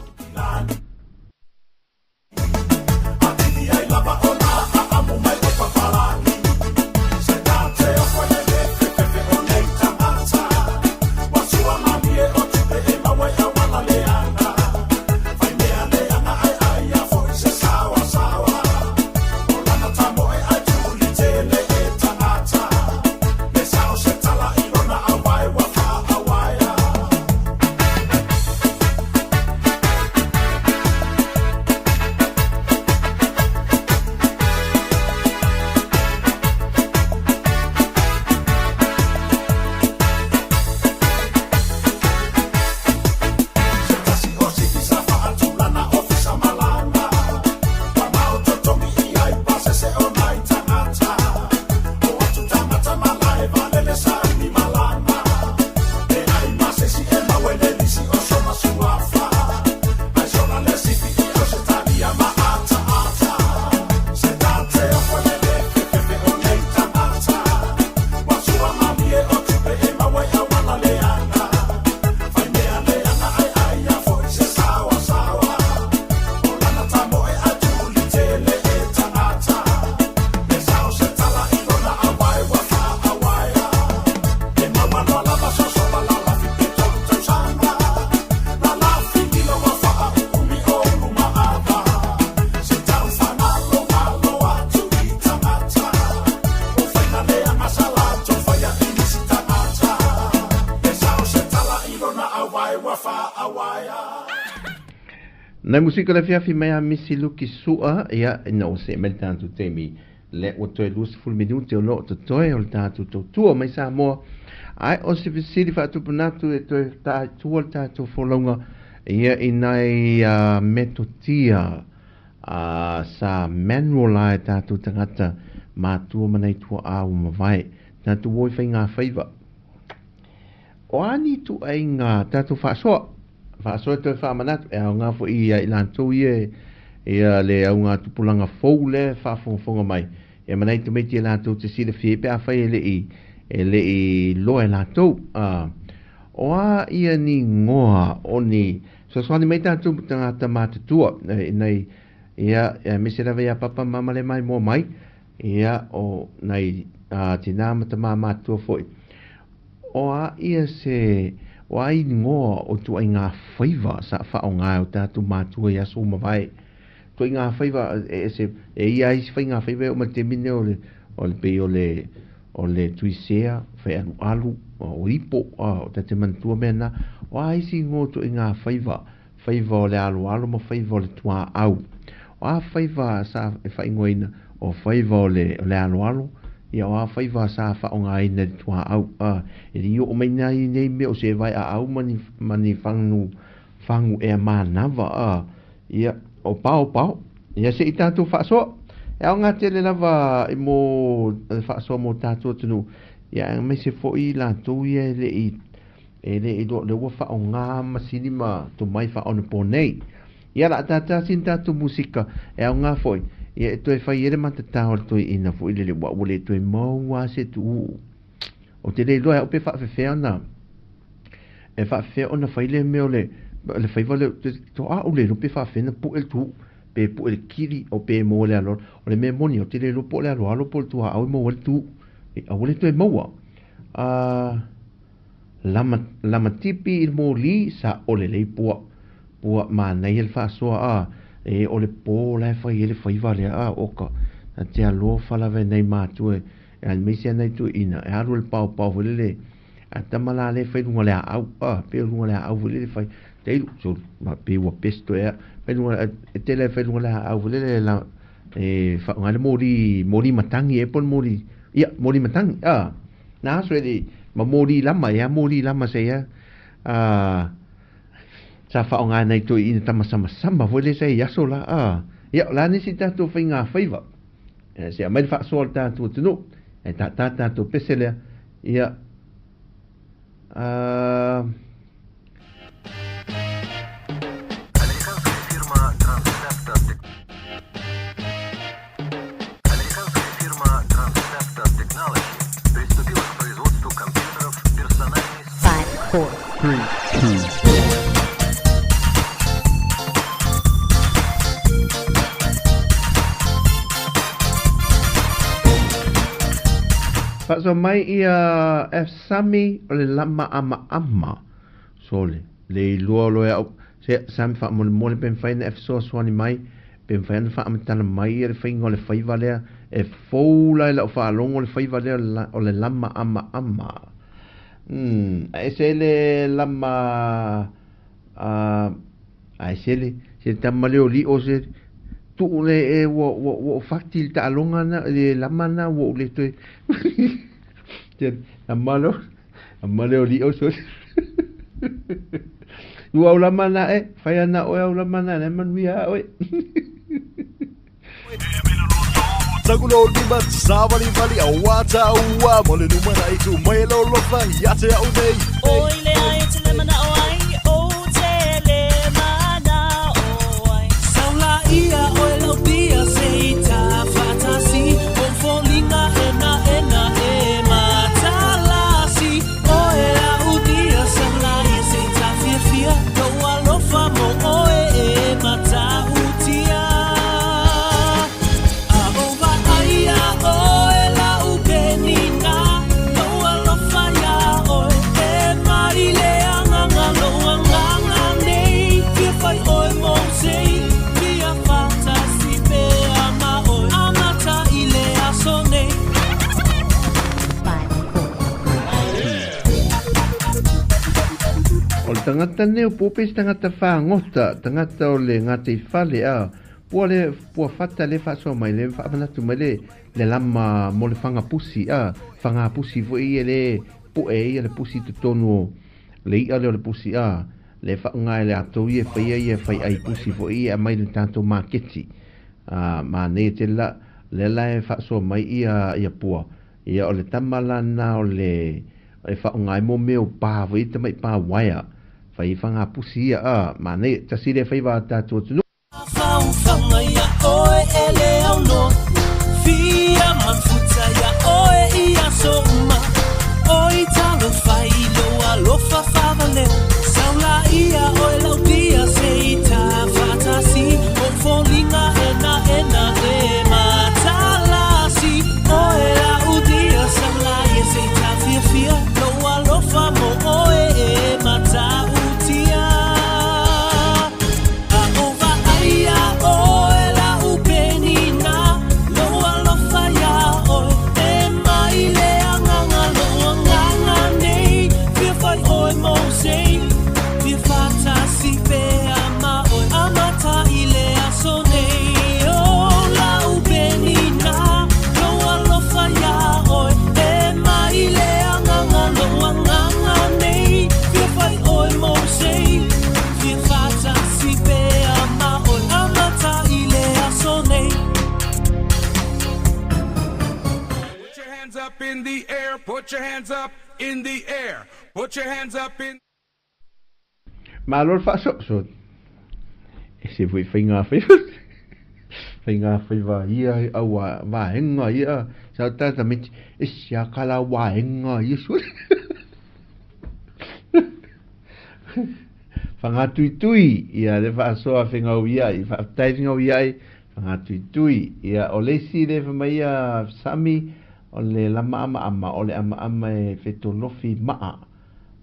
Nai musika le afiafi mai a Misi Luki Sua, ia, ina ua see mai le tatou taimi lea ua toe 20 minute o lo o totoe o le tatou tautua mai Samoa. Ae o se fesili faatupunatu e toe tatua le tatou folauga, ia, i nai metotia sa manual ai tatou tagata matua ma nai tuaa ua mavae, tatou o i faiga faiva. O a ni ituaiga tatou faasoa? Faasoa e toe faamanatu, e aoga foi ia i latou ia ia le augatupulaga fou lea e faafogafoga mai, ia ma nai tamaiti e latou te silafia ai pe afai e le i e le i iloa e latou. A o a ia ni igoa o ni fesoasoani mai tatou tagata matutua i nai ia aemaise lava ia papa ma mama le maimoa mai, ia o nai tinā ma tamā matutua foi. O a ia se, o a igoa o ituaiga faiva sa faaaoga e o tatou matua i aso ua mavae? Ituaiga faiva e ese, e i ai isi faiga faiva e oo mai i le taimi lenei o le, o le pei o le, o le tuisea, faialualu, o ipo, o ta te manatua mea na. O a isi igoa o ituaiga faiva, faiva o le aloalo ma faiva o le tuaau. O a faiva sa e faaigoaina o faiva o le, o le aloalo, ia o a faiva sa faaaogaina i le tuaau. A, e le i oo mai nei nei mea o se vaeaau ma ni, ma ni fagu, fagu ea manava, a, ia, o paopao. Ia se i tatou faasoa. E aoga tele lava i mo le faasoa mo tatou atunuu, ia aemaise foi latou ia e le i E le iloa o lea ua faaaoga masini ma tomai faaonaponei. Ia la tātā sina tatou musika e aoga foi, ia e toe fai ai le matatā o le toeaina foi lele ua ua le toe maua se tuuu. Ou te le iloa e au pe faafefea ona e faafefea ona fai le mea o le le faiva lea to a ou le iloa pe faafefea ona pue le tuuu pe pue le kili o pe maua le aloalo. O le mea moni ou te le iloa po o le aloalo po o le tuaau e maua ai le tuuu. A ua le toe maua. Lama, lama tipi i le moli, sa ole lei pua, pua manaia le faasoa a, e o le po la e fai ai le faiva lea a, oka, na te alofa lava e nai matua e, aemaise a nai toeaiina, e alu i le paopao foi lele, a tama la lea e fai luga o le aau, a, pei o luga o le aau foi lele fai, teilu, so, ma pei ua pesto ea, fai luga, e tele e fai luga o le aau foi lele, la, e faaaoga ai le moli, moli matagi ea po o le moli, ia, moli matagi, a. Na aso e le ma moli lama ia moli lama se ia a sa faaaoga nai toeaiina tama samasama foi lea sa i aso la a ia o le a nisi tatou faiga faiva se aumai le faasoa o le tatou atunuu e tātā tatou pese lea ia a Five, four, three, two. Faasoa mai ia F Sami o le lama amaama. Sole, le iloa loa e au, se Sami faamolemole pe mafai ona e fesoasoani mai, pe mafai ona faamatala mai ia le faiga o le faiva lea, e fou la i lau faalogo le faiva lea o le lama amaama. Umm, a ese ai le lama, a, a ese le, se tama leo lio se, tuu le e ua, ua, ua fati le taaloga na, le lama na ua ou le toe, se tama leo, tama leo lio se, ua au lama na e, fai ana oe au lama na, na e manuia a oe. tagata nei o Pope se tagata fagota, tagata o le gataifale a pua le pua fata le faasoa mai le faamanatu mai le le lama mo le fagapusi a fagapusi foi ia le poe ia le pusi totonu o le i'a lea o le pusi a le faaaoga e le atou ia e faia ia fai ai pusi foi ia aumai le tatou maketi a manaia tele la lea la e faasoa mai ia ia pua ia o le tama lana o le e faaaoga ai mo mea o pa foi ia tamai pa uaea fai fagapusi ia a manaia tasi lea faiva a tatou atunuu. Faufaga ia oe e le aunoa Fia mafuta ia oe i aso uma Oi talofa i lou alofa faavalea Saula ia oe lautia se i ta faatasi O foliga enaena e matalasi Oe lautia saula ia se i ta fiafia Lou alofa mo oe e matautia A o vaai iā oe lau penina Lou alofa iā oe e mai le agaga Lou agaga nei fia fai oe mou sei Fia faatasi pea ma oe Amata i le aso nei Oh lau penina Lou alofa iā oe e mai le agaga Lou agaga nei fia fai oe mou sei Fia faatasi pea ma oe Amata i le aso nei. Put your hands up in the air, put your hands up in the air, put your hands up in. Malo le faasoasoa. E se foi faiga faiva faiga faiva ia au vaega ia sa tata meti e sia kala vaega ia sole. Whangatuitui ia le faasoa fegau ia i faafetai fegau ia i whangatuitui ia o le isi le fai mai ia Sami o le lama amaama o le amaama e fetolofi maa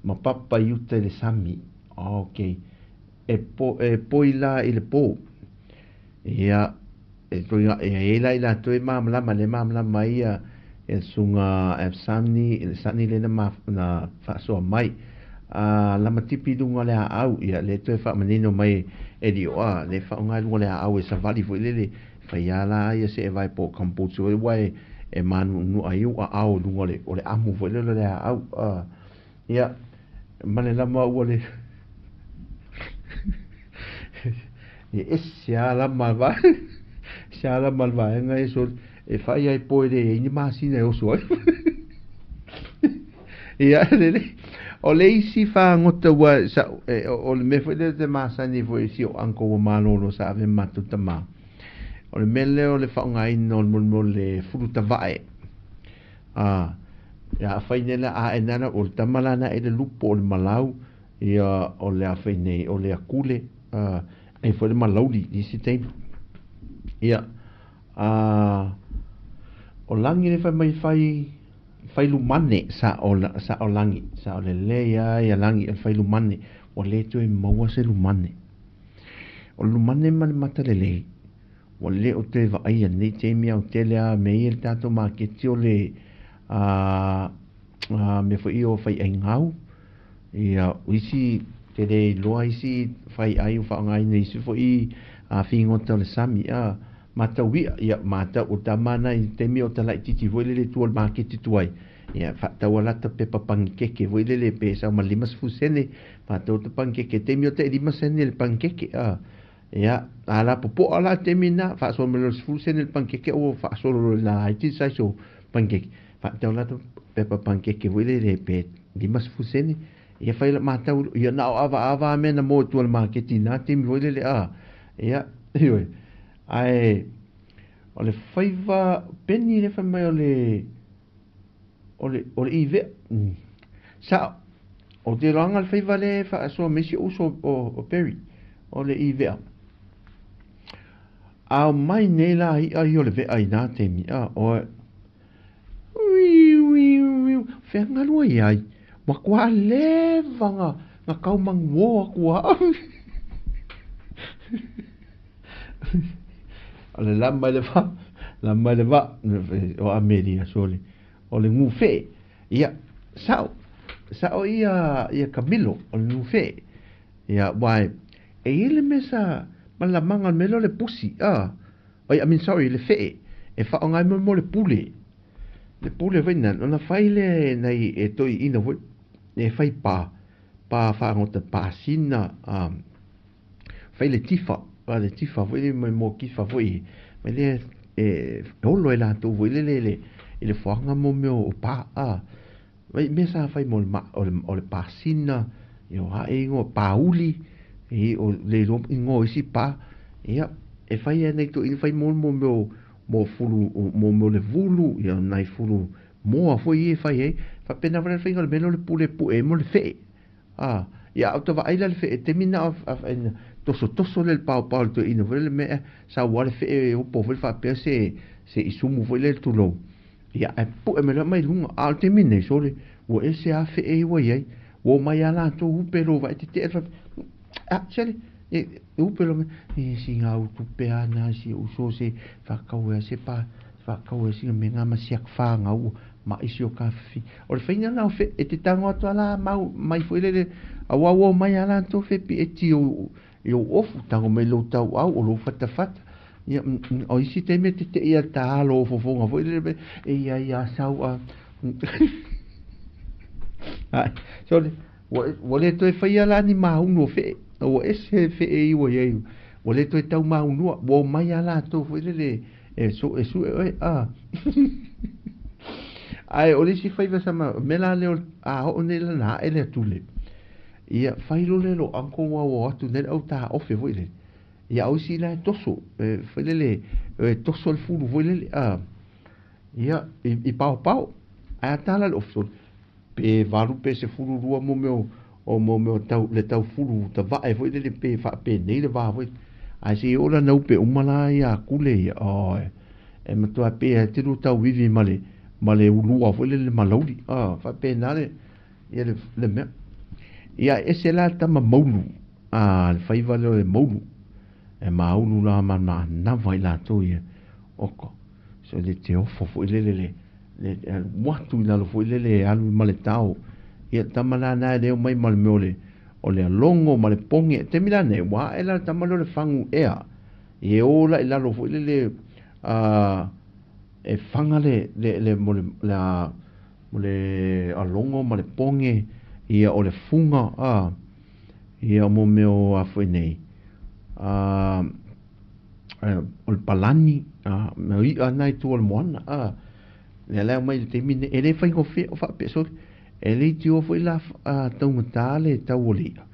ma papa i uta i le sami. Okay. E po e poi la i le po. Ia e toi e e la i latou e malamalama le malamalama ia e susuga Sani le Sani lea na ma na faasoa mai a lama tipi i luga o le aau ia le toe faamanino mai e lio a le faaaoga i luga o le aau e savali foi lele fai a la ia se e vae po o gumboots foi ua e e manuanua ai ou aao i luga o le o le amu foi lele o le aau a ia ma le lama ua le e ese a lama va ese a lama le vaega e so e fai ai po e le ai ni masina e oso ai ia lele o le isi fagota ua sa e, o le mea foi lea te masani foi si o uncle ua malolo sa ave matou tamā o le mea lea o le faaaogaina o le molemole le fulu tavae a ia afai nei la a e nana o le tama lana e le lupo o le malau ia o le afai nei o le akule a e foi le malauli i isi taimi ia a o lagi le fai mai fai fai lumane sa o sa o lagi sa o lelei a ia lagi o le fai lumane ua le toe maua se lumane o le lumane ma le mata lelei ua le o toe vaaia lenei taimi autele a me ia le tatou maketi o le a a mea foi ia o faiaigau ia o isi te le iloa isi faiai o faaaogaina i isi foi a figota o le sami a matau ia ia matau o tama na i taimi o talaititi foi lele i tua o le maketi tuai ia faatau lata pepa panikeke foi lele pe sau ma le 50 sene faatau ata panikeke taimi o tai 5 sene le panikeke a ia a la popoa la taimi na faasolo mai loa le 10 sene le panikeke ua faasolo loa i la iti size o panikeke faatau lata pepa panikeke foi lele pe 50 sene ia fai la matau ia na o ava ava mea na mo i tua o le maketi i na taimi foi lele a ia ioe ae o le faiva peni le fai mai o le o le o le ivea sao o te iloaga le faiva lea e faasoa mai si ou uso o Perry o le ivea a o mai nei la i'a ia o le vea i nā taimi a oe wiu wiu wiu fea galu ai ai matua leva na na kau manuō aku a o le lama i le vaa lama i le vaa o Ameria sole o le gufe'e ia sa'o sa'o ia ia Kamilo o le gufe'e. Ia, aua e i ai le mea sa malamaga o le mea lea o le pusi, a, oi, I mean, sorry, le fee, e faaaoga ai mo le pule. Le pule foi lena, ona fai lea e nai e toeaiina foi, e fai pa, pa fagota pasina, a, fai le tifa, a le tifa foi lea mo kifa foi, mai lea e olo e latou foi lele i le foaga mo mea o pa, a. Mai mea sa fai mo le ma, o le, o le pasina, ia o ae ingoa pauli, i o le iloa ingoa o isi pa, ia, e fai e nei toeaiina fai mo mo mea o mo fulu, mo mea o le vulu, ia nai fulu moa foi ia e fai ai. Faapena foi la le faiga o le mea lea o le pule pue ai mo le fee. A, ia a ou vaai la le fee taimi na o tosotoso lea le paopao o le toeaina foi lea le mea sau lava le fee opo foi faapea se se isumu foi lea tulou. Ia ae pue mai loa mai luga. A o le taimi nei sole ua ese lava fee ia ua i ai. Ua omai lava latou upe lo vaai tetee le a sele e upe lo e sina utu pe ana si uso se whakau e se pa whakau e sina me ngā masiak whāngau ma isi o ka whiwhi. O le whainga na o whe, e te tango atu ala mau, mai fo ilele, a wau o mai ala tō whepi e ti o, i o ofu, tango mai lou tau au, o lou whata whata. Ia, o isi te me te te ia ta alo o fofonga fo ilele, e ia ia sau a. Ai, sorry. Ua le toe faia la ni maunu o whee, ua ese whee i ua iai, ua le toe tau maunua, ua o mai a latou foi lele, e so, e sue oe, a. Ae o le isi faiva sa ma, me la leo, a oo nei lana ae le atule. Ia, fai lo le lo uncle wa o atu nei le au tā ofe foi lele. Ia, o isi la e toso, e, foi lele, e toso le fulu foi lele, a. Ia, i paopao. Ae a tala le ofe, pe 8 pe 12 mo mea o mo mea tau le tau fulu tavae foi lele pe faapenei le va foi. Ae se i oo lana upe uma la ia kule ia, oi, e matua pe e te lu tau ivi ma le ma le ulua foi lele malauli, a faapena le ia le, le mea. Ia ese la tama maulu, a le faiva lea o le maulu, e maulu la ma manava i latou ia, oko, so le te ofo foi lele le le alu atu i lalo foi lele e alu ma le tao. Ia tama la na e leo mai ma le mea o le o le alogo ma le poge. Taimi la nei, ua ae la le tama lea o le fagu ea. E o la i lalo foi lele a e faga le le le mo le le a mo le alogo ma le poge, ia o le fuga a ia mo mea o a foi nei a o le palani, a, mea i'a na i tua o le moana, a, lea la e aumai i le taimi nei, e le faigofie o faapea, sorry, e le itioa foi la a, taugata le tau o le i'a.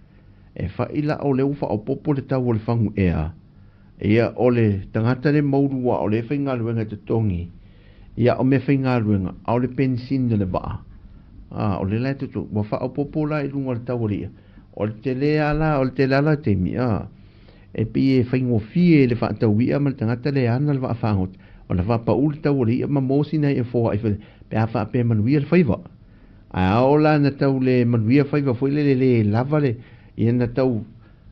E fai la o lea ua faaopoopo le tau o le fagu ea, ia o le tagata le maulu a o le faigaluega e totogi, ia o mea faigaluega, a o le penisini o le vaa, a, o lea la e totogi, ua faaopoopo la i luga o le tau o le i'a. O le tele lava la, o le tele lava la o taimi, a, E pei e faigofie le faatau i'a ma le tagata le ana le vaafagota, ona faapau le tau o le i'a ma maua sina i'a foai foi pe a faapea manuia le faiva. Ae a oo la na tau le manuia faiva foi lele le lava le ia na tau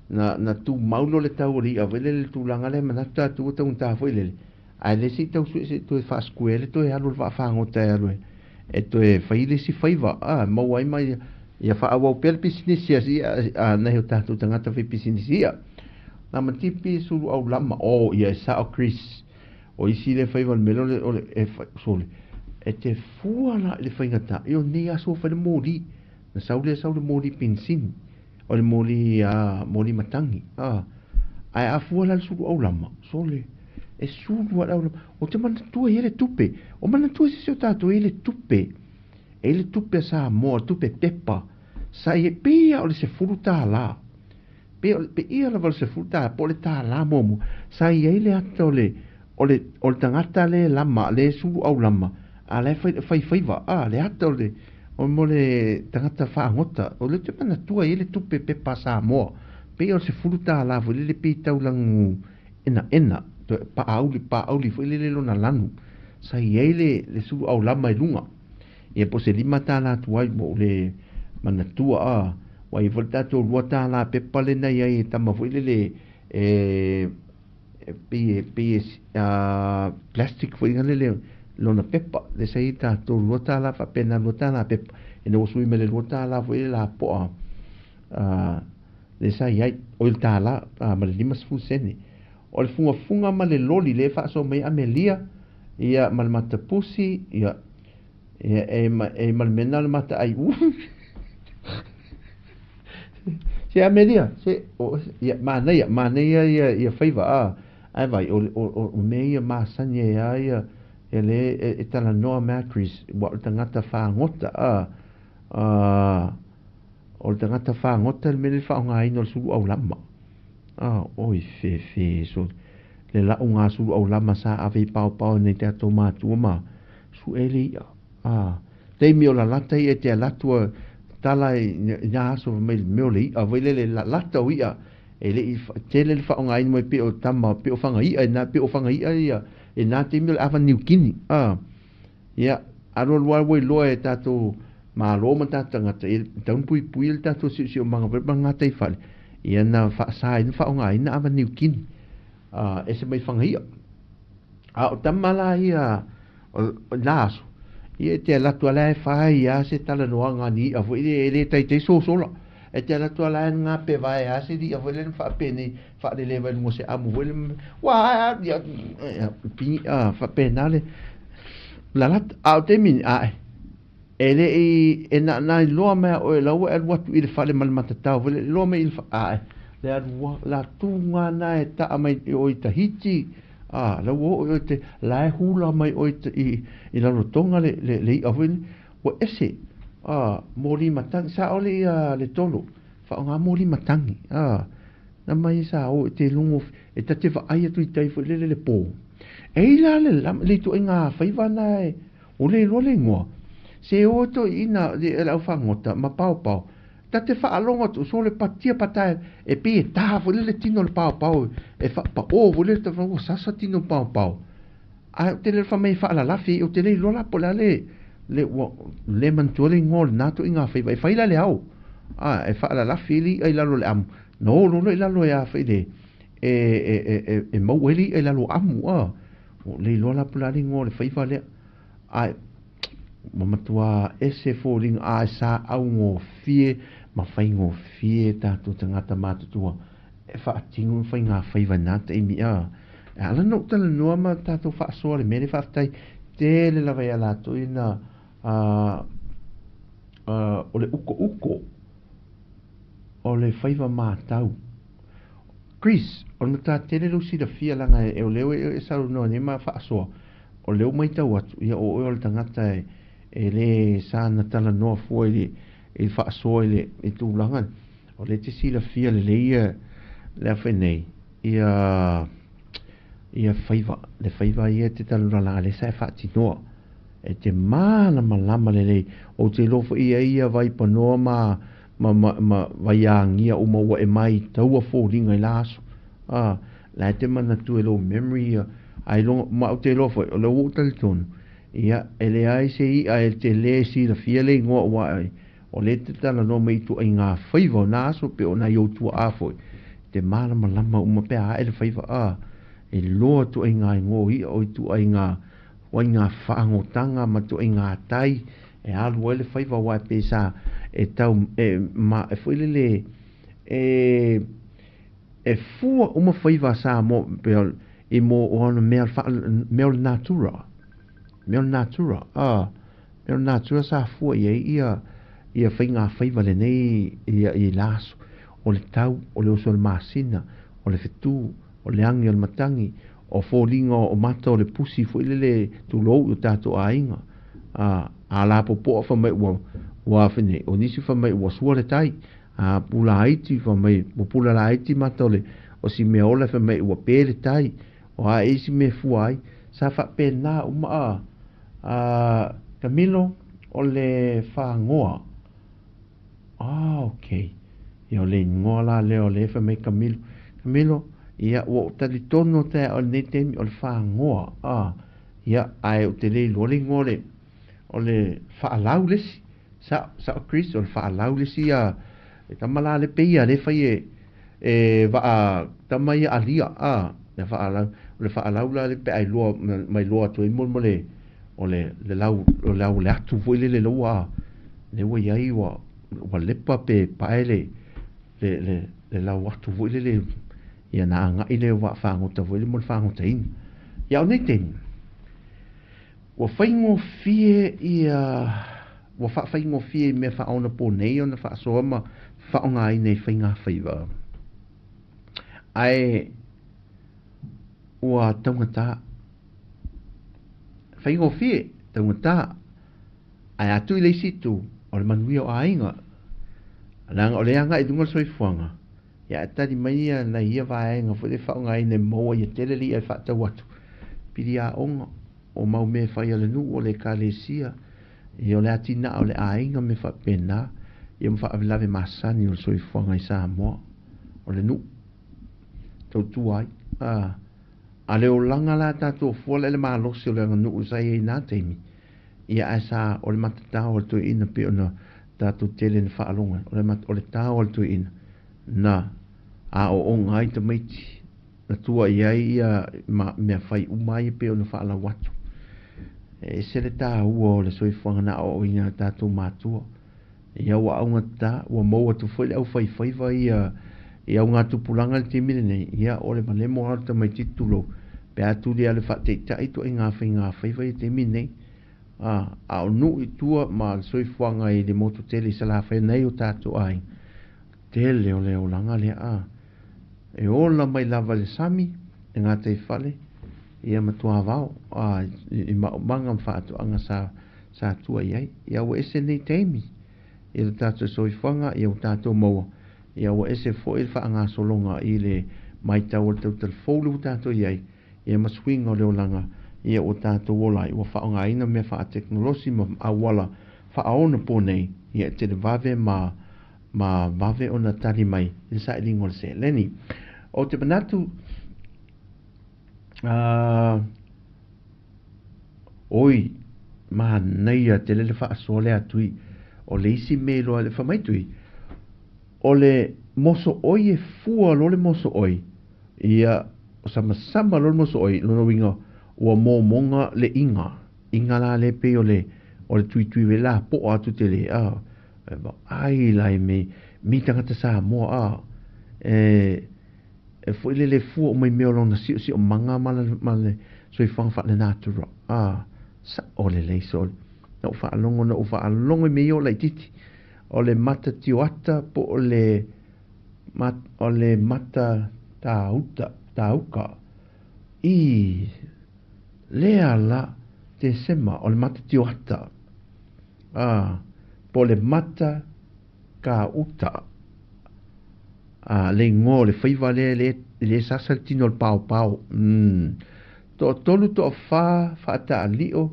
na na tumau loa le tau o le i'a foi lele le tulaga lea manatu tatou ua taugata foi lele ae le se i tau sue se i toe faasquare le toe alu o le vaafagota e alu e toe fai le isi faiva a maua ai ma ia ia faaauau pea le pisinisi a si a nai o tatou tagata fai pisinisi i'a. Na ma tipi sulu au lama o ia e sao Chris o isi le faiva o le mea lea o le e sole e te fua la i le faigata i o nei aso fai le moli na sau lea sau le moli penisini o le moli a moli matangi a ae a fua la le sulu au lama sole e sulu a le au lama o te manatua i le tupe o manatua se se o tatou i le tupe e i le tupe a Samoa tupe pepa sa i e pei a o le $10 pe o pe ia lava le $10 po o le tālā muamua sa i ai le ata o le o le o le tagata le lama le sulu au lama a la e fai fai faiva a le ata o le o mo le tagata faagota o le te manatua i ai le tupe pepa a Samoa pei o le $10 foi lele pei tau lagu enaena toe paauli paauli foi lele lona lanu sa i ai le le sulu au lama i luga ia po o se $5 tuai mo le manatua a ua i ai foi le tatou $2 pepa lea na i ai e tama foi lele e pei e pei e plastic foi lele lona pepa lea sa i ai tatou $2 faapena $2 pepa ina ua sui mai le $2 foi lele lapoa. Le sa i ai, o i le $1 ma le 50 sene. O le fugafuga ma le loli lea e faasoa mai ai Amelia, ia, ma le matapusi, ia, ia e, ma, e ma le mea lena o le mata ai u. Se Amelia, se, o, ia, manaia, manaia ia, ia faiva, a, ae vai, o, o, o, o mea ia masani ai a ia, ia le e, e talanoa mai a Chris, ua o le tagata fagota, a, a, O le tagata fagota le mea lea i le faaaogaina o le sulu aulama. Ah, oi fefe so le la'uga sulu aulama sa ave i paopao e nai tatou matua ma su'e le i'a. Ah, taimi o lalata i'a e te alu atu a tala i na aso fai mai le mea o le i'a foi lele lalata o i'a e le i tele le faaaogaina mai pei o tama pei o fagai'a i na pei o fagai'a ia i na taimi o le ava Niukini. Ah, Ia, alualu lava ua iloa e tatou Malo ma tatou tagata, ia tatau ona puipuia le tatou siosiomaga foi ma le gataifale, ia na faasa ai ona faaaogaina ava Niukini, ese mai Fagaia. A o tama la ia o na aso, ia e te alu atu lava la e fai lava se talanoaga a ni i'a foi lea e le taitai sosola. E te alu atu lava la e gape vae lava se i'a foi lea na faapenei faaleleva i luga o se amu foi lea, ua ia pigi faapena le lalata. A o taimi ae, e le i e na na iloa mai a oe la ua e alu atu i le fale ma le matatao foi lea, iloa mai i le ae le alu la tuga na e taa mai i o i Tahiti, a la ua oo i te la e hula mai oe i i Rarotonga le le, le i'a foi ua ese a moli matangi sa ole ia le tolo faaaoga moli matangi a na mai sa o e te lugo e ta te vaai atu i tai foi lele le po. E i la le le ituaiga faiva na e o le iloa le igoa. Se o toeaiina le le aufagota ma paopao, ta te faalogo atu so le patia patae e pei e ta foi lele tino o le paopao e faapao foi lele ta ua sasa tino paopao. Ae ou te le fai mai e faalalafi, ou te le iloa la po o le a le le ua le manatua le igoa o lena ituaiga faiva e fai la le ao. A e faalalafi ai le i'a i lalo o le amu, na o loa i lalo e a foi le e e e e maua ai le i'a i lalo o amu a. Ua le iloa la po o le a le igoa o le faiva lea. Ae ua matua ese foliga ae sa augofie ma faigofie tatou tagata matutua e faatino faiga faiva i na taimi a. E ala ona ou talanoa ma tatou faasoa le mea lea faafetai tele lava ia latou ina o le ukouko o le faiva matau. Chris, o le matua tele lou silafia leaga e o lea ua e saunoa nei ma faasoa, o lea ua matau atu, ia o oe o le tagata e, e le sa na talanoa fua i le, i le faasoa i le i tulaga, o lea e te silafia lelei ia le a fai nei, ia ia faiva, le faiva ia e te talanoa leaga lea sa e faatinoa. E te malamalama lelei, ou te iloa foi i ai ia vaipanoa ma ma ma ma vaiāgia uma ua e mai taua foliga i la aso. A, la e te manatua i lou memory ia, ailoga, ma ou te iloa foi, o lea ua ou talitonu, ia, e leai se i'a e te lē silafia le igoa ua ai, o lea e te talanoa mai i ituaiga faiva o na aso pei o nai ou tua'a foi, e te malamalama uma pe a ae le faiva, a, e loa ituaiga igoa o i'a o ituaiga ituaiga faagotaga ma ituaiga tai e alu ai le faiva aua e pei sa e tau e ma e foi lele e e fua uma faiva a Samoa pei o i mo o ana mea faa mea o le natura mea o le natura a mea o le natura sa fua i ai ia ia faiga faiva lenei ia i la aso o le tau o le oso o le masina o le fetu o le agi o le matagi, o foliga o mata o le pusi foi lele tulou i o tatou aiga. A, a lapopoa fai mai ua, ua afe nei, o nisi fai mai ua sua le tai, a pula iti fai mai, ua pula laiti mata o le, o si mea ola fai mai ua pe le tai, o a e isi mea e fua ai, sa faapena uma a, a Camilo o le fagoa. Ah, okay. Ia o le igoa la lea o le fai mai Camilo. Camilo, ia ua ou talitonu atu ia oe i lenei taimi o le fagoa. Ah, ia ae ou te le iloa le igoa o le o le faalau le isi. Sa sao Chris o le faalau le isi ia e tama la le pei ia le fai e e vaa tama ia alia ah le faalau o le faalau la le pe a iloa mai loa atu ai mo mo le o le le lau o le au le atu foi lele laua lea ua i ai ua ua lepa pe pae le le le le lau atu foi lele ia ona agai lea o vaafagota foi lele mo le fagotaina. Ia, o nei taimi, ua faigofie ia, ua faafaigofie i mea faaonaponei ona faasoa ma faaaogaina i faigafaiva, ae ua taugata. Faigofie, taugata, ae a tuu i le isi itu, o le manuia o aiga, leaga o le agai i luga o le soifuaga, ia ae tali mai ia nai ia vaega foi lea e faaaogaina e maua ia tele le i'a e faatau atu, pili aoga, o mau mea e fai a le nuu, o le ekalesia, ia o le atina'a o le aiga ma mea faapena, ia ma faalavelave masani o le soifuaga i Samoa, o le nuu tautua ai. A, a le olaga la tatou fua la i le malosi o le aganuu sa i ai i na taimi, ia ae sa o le matatao a le toeaina pei ona tatou tele na faalogo ai, o le o le tao a le toeaina na aooga ai tamaiti, na tua i ai ia ma mea fai uma ai pei ona faalau atu. E ese le taua o le soifuaga na aoaoina e tatou matua. Ia ua augata, ua maua atu foi le aufaifaiva ia i augatupulaga i le taimi lenei, ia o le malemo lava o le tamaitiiti tulou, pe a tuli lava i le faataitai ituaiga faigafaiva ia i le taimi lenei. A, a o nuu i tua ma le soifuaga i le motu tele i Salafai nai o tatou aiga, tele o le olaga lea, a, e ola mai lava i le sami, le gataifale, ia ma tuavao, a, i maumaga ma faatoaga sa, sa tua i ai. Ia ua ese nei taimi i le tatou soifuaga, ia ua tatou maua, ia ua ese foi le faagasologa i le matau o le tautalafou lea ua tatou i ai, ia ma suiga o le olaga ia ua tatou ola ai, ua faaaogaina mea faatekonolosi ma auala faaonaponei, ia e televave ma ma vave ona tali mai i le sailiga o le seleni. Ou te manatu, uh, oi, manaia tele le faasoa lea a Tui. O le isi mea iloa le fai mai Tui, o le mosooi e fua loa le mosooi, ia samasama loa le mosooi, lona uiga ua momoga le iga, iga la lea pei o le o le tuitui vela po'a atu tele a e vaai la i me mi tagata Samoa a e e foi lele fua uma i mea o lona siosiomaga ma le ma le soifuaga faalenatura a sa'o lelei sole. Na ou faalogo na ou faalogo i mea ia o laitiiti o le mata tioata po o le o le mata tāuta tāuka i lea la Tesema o le mata tioata a po o le mata kāuta a le igoa o le faiva lea le le sasa le tino o le paopao mm toatolu toafa faataalio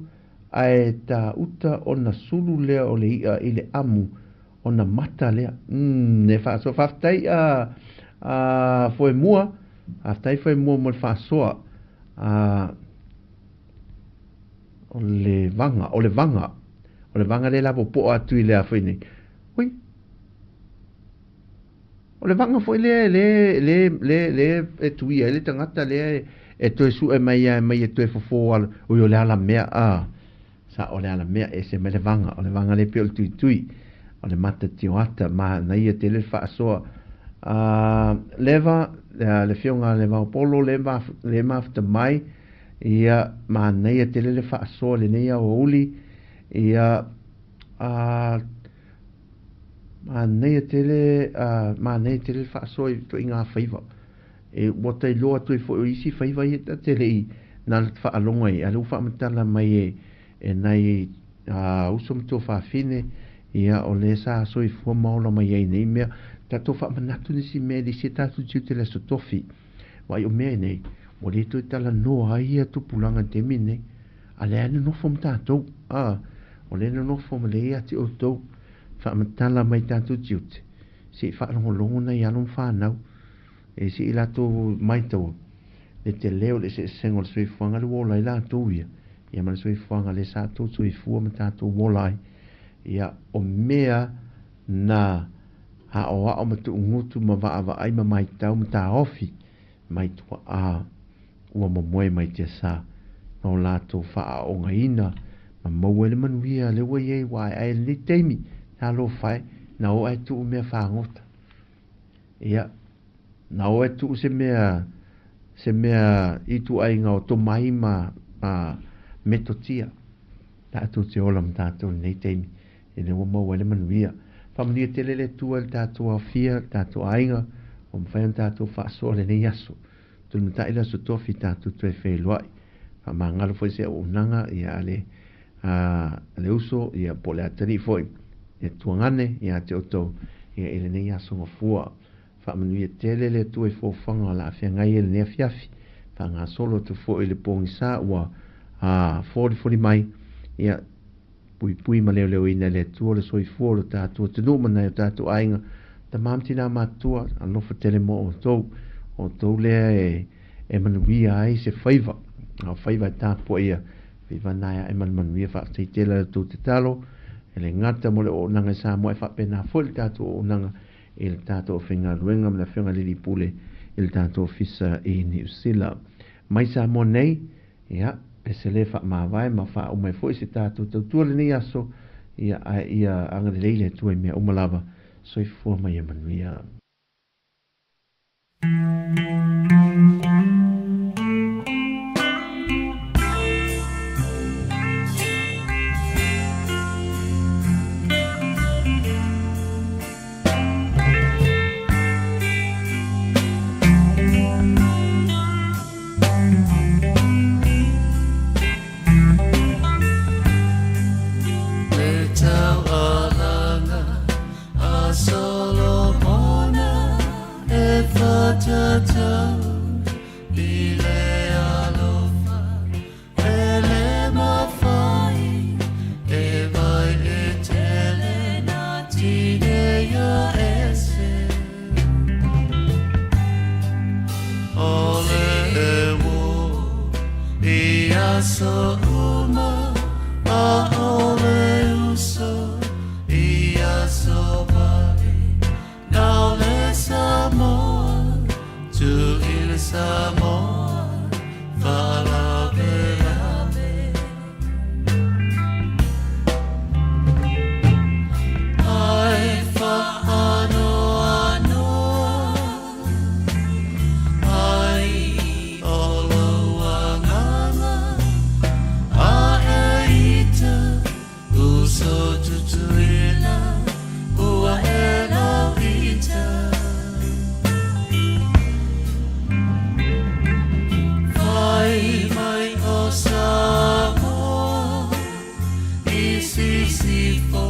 ae tāuta ona sulu lea o le i'a i le amu ona mata lea. Umm, e faasoa. Faafetai a, a Foemua, faafetai Foemua mo le faasoa. A, o le vaga, o le vaga, o le vaga lea lapopoa atu i le a foi nei. Ui, o le vaga foi lea le, le, le, le e tuia ai le tagata lea e toe sue mai ai mai e toe fofo ala. Ui, o le alamea, a. Sa o le alamea e ese mai le vaga, o le vaga lea pei o le tuitui, o le mata tioata, manaia tele le faasoa. A, leva, le afioga a Levaopolo le le mafuta mai, ia, manaia tele le faasoa i lenei aoauli, ia, a, manaia tele, a, manaia tele le faasoa i ituaiga faiva. E, ua ta iloa atu ai foi o isi faiva ia ta te le i na faalogo ai, a o lea ua faamatala mai e, e nai a, uso ma tuafafine, ia, o lea sa soifua ma ola mai ai nei mea. Tatou faamanatu nisi mea e le isi a tatou tiute i le Aso Tofi. Vaai o mea nei, ua le toe talanoa ai ia tupulaga i le taimi lenei. A lea e nonofo ma tatou, a, o lea e nonofo ma lea ia te outou. Faamatala mai tatou tiute, se i faalogologo nai alo ma fanau. E se i latou maitaua le tele o le eseesega o le soifuaga lea ua ola ai latou ia, ia ma le soifuaga lea sa tou soifua ma tatou ola ai. Ia, o mea na aoao ma tuugutu ma vaavaai ma maitau ma taofi mai tuaa ua momoe mai tiasa na o latou faaaogaina ma maua ai le manuia lea ua i ai ua aeae i lenei taimi. Talofa e, na o ae tuu mea fagota. Ia. Na o e tuu se mea, se mea ituaiga o tomai ma, ma metotia tatou te ola ma tatou i lenei taimi, e le ua maua ai le manuia. Faamanuia tele le Atua i le tatou aofia, le tatou aiga, ua mafai ona tatou faasoa lenei aso. Tulimatai le aso tofi tatou toe feiloai. Faamagalo foi se auaunaga ia a le, a le uso ia po o le atalii foi e tuagane ia te outou ia i lenei aso gafua. Faamanuia tele le Atua i foafoaga o le a feagai ai lenei afiafi. Faagasolo atu foi i le pogisa ua a folifoli mai ia puipui ma leoleoina e le Atua le soifua o lo tatou atunuu ma nai o tatou aiga, tama ma tina matutua, alofa tele mo outou. O outou lea e, e manuia ai se faiva, a o faiva e tapuaia, faiva na e ae ma le manuia. Faafetai tele i la outou tatalo, e le gata mo le auaunaga i Samoa, e faapena foi le tatou auaunaga i le tatou aufaigaluega ma le Afioga i le Alii Pule i le tatou Ofisa i Niu Sila. Mai Samoa nei, ia, pese le faamavae ma faauma ai foi se tatou tautua lenei aso, ia, ae ia agalelei le Atua i mea uma lava. Soifua ma ia manuia. Le taualaga a Solomona e whatatau i le alofa e le mawhai e vai e tele nā tineia ese. O le e i aso uma a o le uso i aso vale Nau le Samoa, tu i le Samoa, whalavelave. Ai whaanoanoa, ai o lou agaga, a e ita uso tutuila, ua e lau ita. Fai mai o Samoa i sisifo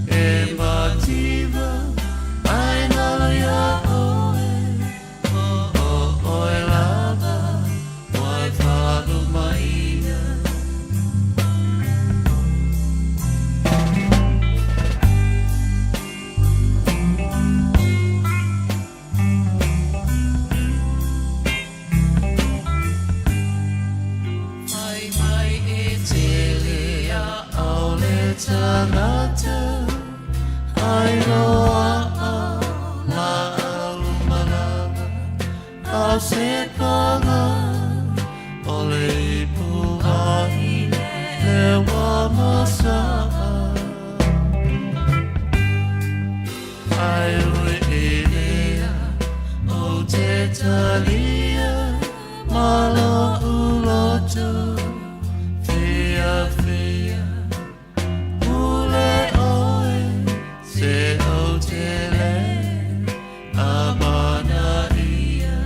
e mativa ai nalo iā ʻoe o ʻoe lava wai faalumaina. Fai mai e tele a ʻaʻole tagata ai loaʻa lāʻau malama a o se paga o le ipu ahi lewa masaʻa. Ai ui i lea o te talia ma loʻu loto fiafia pule ʻoe se ou te le amanaia.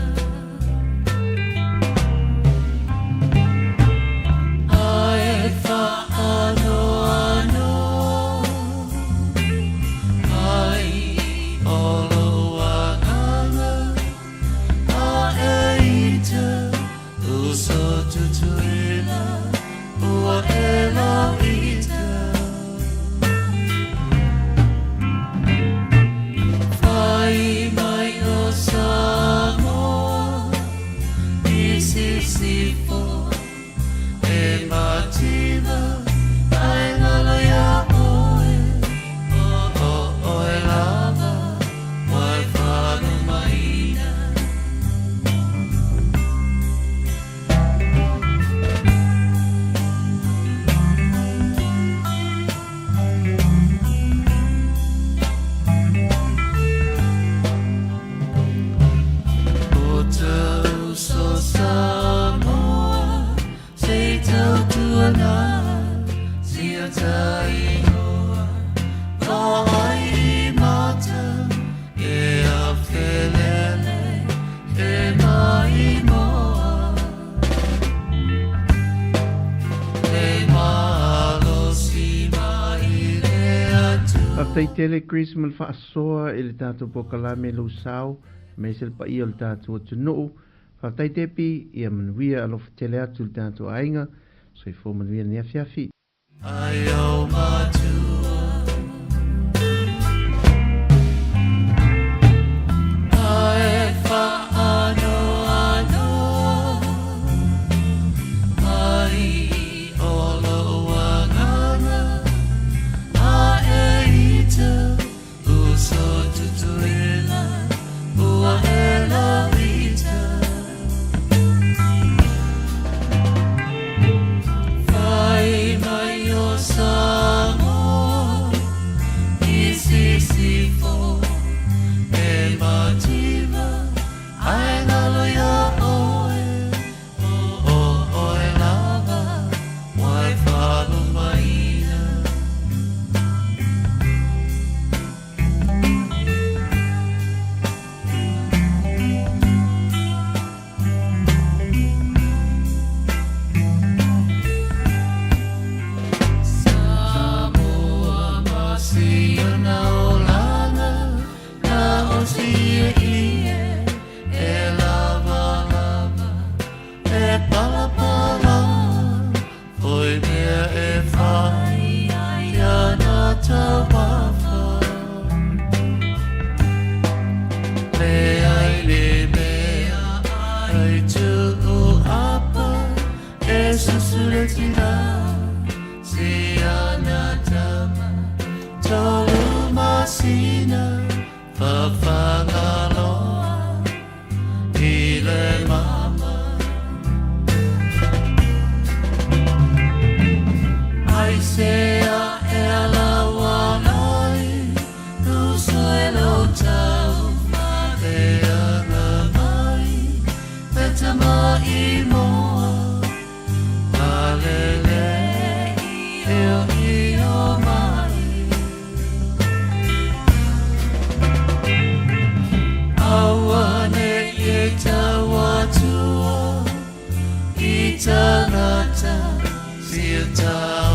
Faafetai tele Chris ma le faasoa i le tatou polokalame lou sao aemaise le paia o le tatou atunuu. Faafetai Debbie, ia manuia alofa tele atu i le tatou aiga. Soifua manuia lenei afiafi. Ai o matua Ae faanoanoa Mai o lou agaga Ae ita uso tutuila Ua e lavita Fai mai o Samoa i sisifo E mativa ae galo iā ʻoe O ʻoe lava ua e faalumaina. Samoa ma si ona olaga na o si ie e lavalava e palapala foi mea e fai ia na taumafa Leai le mea ai tuu apa e susuletina si ana tama tolu masina fafagaloa i le mama. Ai sea e ala ai uso e lo tau faleaga mai le tama i moa Alele i o mai. Aua ne i e tau atua i tangata si e tau.